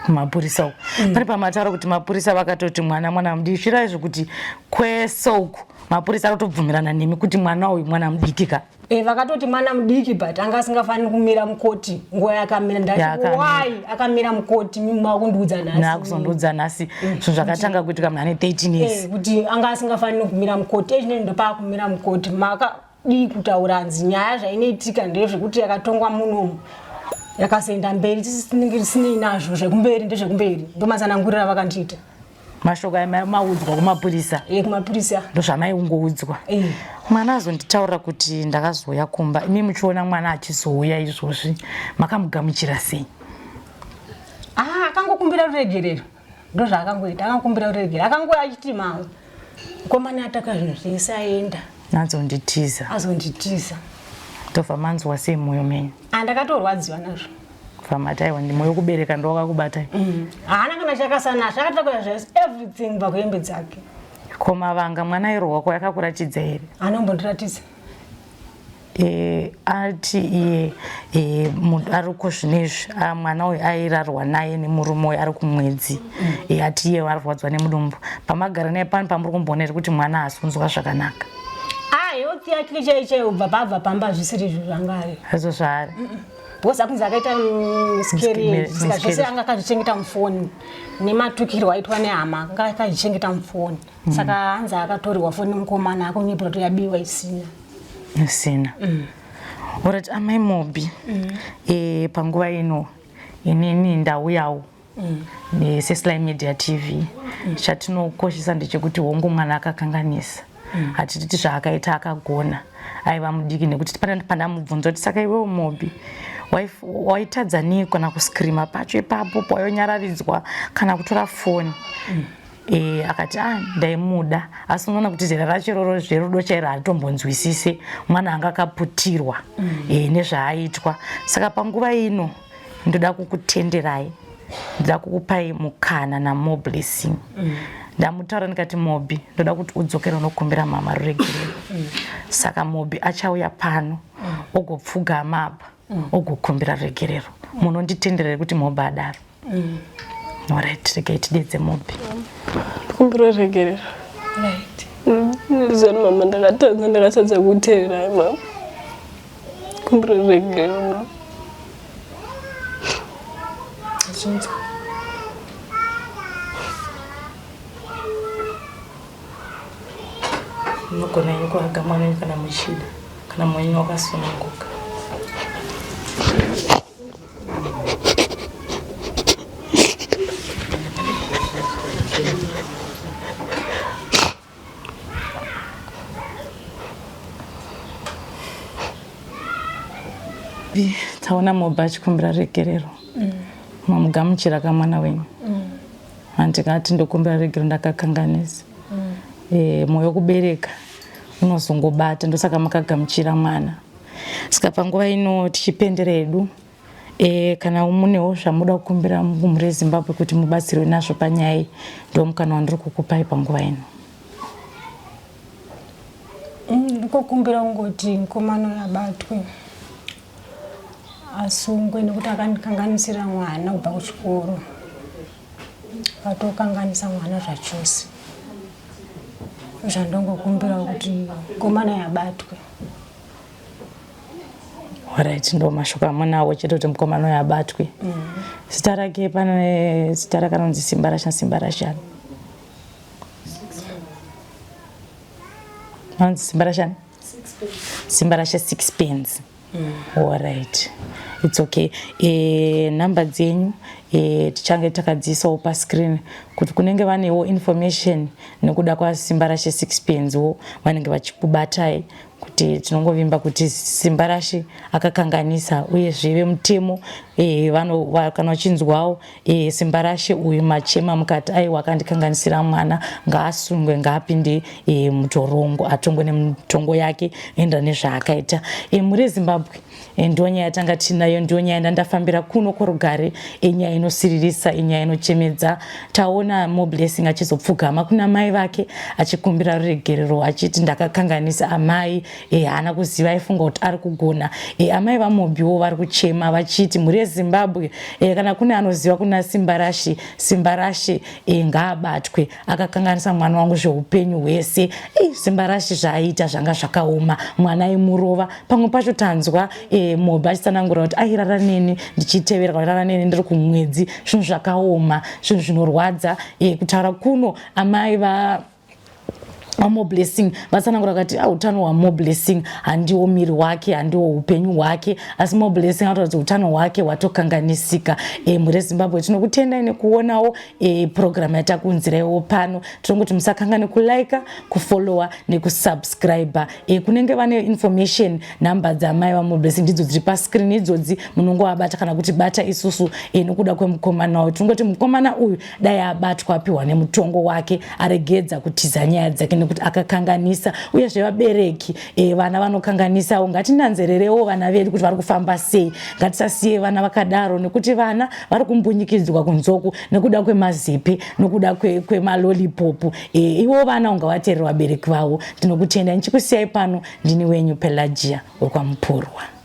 Mapurisa uku pane pamataura kuti mapurisa vakatoti mwana mwana mudiki zvirai zvekuti kwese uku mapurisa akatobvumirana nemi kuti mwana uyu mwana mudiki ka. E, vakatoti mwana mudiki but anga asingafaniri kumira mukoti nguva yakamira ndati why akamira mukoti makundiudza nhasi nakuzondiudza nhasi zvinhu zvakatanga kuitika munhu ane 13 years. E, kuti anga asingafaniri kumira mukoti ezvinezvi ndopaakumira mukoti makadii kutaura hanzi nyaya zvainoitika ndezvekuti yakatongwa munomu yakazoenda mberi tinenge tisinei nazvo zvekumberi ndezvekumberi ndomatsanangurira vakandiita. Mashoko aya maudzwa kumapurisa? E, kumapurisa ndozvamaingoudzwa. E. Mwana azonditaurira kuti ndakazouya kumba imi muchiona mwana achizouya izvozvi makamugamuchira sei? Ah, akangokumbira ruregerero ndozvaakangoita akangokumbira ruregerero akangouya achiti ma mukomana ataka zvinhu zvese aenda azonditiza azonditiza. Ndobva manzwa sei mwoyo menyu? Andakatorwadziwa nazvo. Vamati aiwa ndi mwoyo kubereka ndowakakubatai. Haana kana chakasana zvakatakura zvese everything pakuhembe dzake. Ko mavanga mwana airohwa ko yakakuratidza here? Anombondiratidza. E, ati iye e, ariko zvinezvi mwana uyu airarwa naye nemurume uyu ari kumwedzi. E, ati iye arwadzwa nemudumbu pamagara naye pano pamuri kumboona here kuti mwana haasi kunzwa zvakanaka? Ah, health yake chaiyo chaiyo ubva pabva pamba zvisiri izvo zvanga ari. Hazvo zvaari. Because akunzi akaita miscarriage saka zvese anga akazvichengeta mufoni nematukirwo aitwa nehama anga akazvichengeta mufoni. Saka hanzi akatorerwa foni nemukomana akunyepera kuti yabiwa isina. Isina. Alright, amai Mobi. E, panguva ino inini ndauyawo seSly Media TV. Chatinokoshesa ndechekuti hongu mwana akakanganisa. Hatititi zvaakaita akagona aiva mudiki nekuti pandamubvunza kuti saka iwewo Mobi waitadza nei kana kuscreama pacho ipapo pawainyararidzwa kana kutora foni. E, akati ah ndaimuda asi unoona kuti zera racho iroro zverudo chairo haritombonzwisise mwana anga akaputirwa e, nezvaaitwa. Saka panguva ino ndoda kukutenderai ndoda kukupai mukana naMoblessing. Ndamutaura ndikati Mobi ndoda kuti udzokere unokumbira mama ruregerero. Saka Mobi achauya pano ogopfugama apa ogokumbira ruregerero. Munonditenderere kuti Mobi adaro? Alright, regai tidedze Mobi. Kumbira ruregerero. Right. Ndizvani mama ndakatadza ndakatadza kuteererai mama. Kumbira ruregerero mama. Zvinzwa. Munogona henyu kuhaga mwana wenyu kana muchida kana mwoyo wenyu wakasununguka. Taona Mobi achikumbira regerero. Mamugamuchira kamwana wenyu. Handikati ndokumbira regerero ndakakanganisa. E, mwoyo kubereka unozongobata ndosaka makagamuchira mwana. Saka panguva ino tichipendera hedu e, kana munewo zvamuda kukumbira mhuri yeZimbabwe kuti mubatsirwe nazvo panyaya iyi ndo mukana wandiri kukupai panguva ino. Ndikokumbira kungoti mukomana uyu abatwe asungwe nekuti akandikanganisira mwana kubva kuchikoro akatokanganisa mwana zvachose. Zvandongokumbira kuti mukomana uyu abatwe. Alright, ndo mashoko amunawo chete kuti mukomana uyu abatwe. Zita rake pane zita rakanonzi Simba Rasha Simba Rashani. Anonzi Simba Rashani? Simba Rasha Sixpence. Alright. It's okay. E, number dzenyu e, tichange takadziisawo pascreen kuti kunenge vanewo information nekuda kwaSimba Rashe Sixpence wo vanenge vachikubatai kuti tinongovimba kuti Simbarashe akakanganisa uyezve vemutemo e, vano kana vachinzwawo e, Simbarashe uyu machema mukati aiwa akandikanganisira mwana ngaasungwe ngaapinde e, mutorongo atongwe nemutongo yake enda nezvaakaita e, mhuri yeZimbabwe e, ndiyo nyaya yatanga tinayo, ndiyo nyaya ndandafambira kuno kworugare, inyaya inosiririsa, inyaya inochemedza. Taona Moreblessing achizopfugama kuna mai vake achikumbira ruregerero achiti ndakakanganisa amai, e, haana kuziva aifunga kuti ari kugona. E, amai vaMobiwo vari kuchema vachiti mhuri yeZimbabwe e, kana kune anoziva kuna Simbarashe, Simbarashe e, ngaabatwe akakanganisa mwana wangu zveupenyu hwese. E, Simbarashe zvaaita zvanga zvakaoma, mwana aimurova. Pamwe pacho tanzwa e, Mobi achitsanangura kuti airara neni ndichitevera kana rara neni ndiri kumwedzi. Zvinhu zvakaoma, zvinhu zvinorwadza. E, kutaura kuno amai va Moreblessing vatsanangura vakati ah, utano hwaMoreblessing handiwo miri wake, handiwo upenyu hwake, asi Moreblessing anotaura kuti utano hwake hwatokanganisika. E, mhuri yeZimbabwe tinokutendai nekuonawo e, program yatakuunziraiwo pano. Tinongoti musakangane kulaika, kufollowa nekusubscribe. E, kunenge vane information, nhamba dzamai vaMoreblessing ndidzo dziri pascreen idzodzi, munongovabata kana kuti bata isusu e, nokuda kwemukomana uyu. Tinongoti mukomana uyu dai abatwa apiwa nemutongo wake, aregedza kutiza nyaya dzake nekuti akakanganisa. Uyezve vabereki e, vana vanokanganisawo, ngatinanzererewo vana vedu kuti vari kufamba sei. Ngatisasiye vana vakadaro nekuti vana vari kumbunyikidzwa kunzoku nekuda kwemazipi, nokuda kwemalolipop kwe e, ivo vana ungavateerera vabereki vavo. Ndinokutenda ndichikusiyai pano, ndini wenyu Pelagia wekwaMupurwa.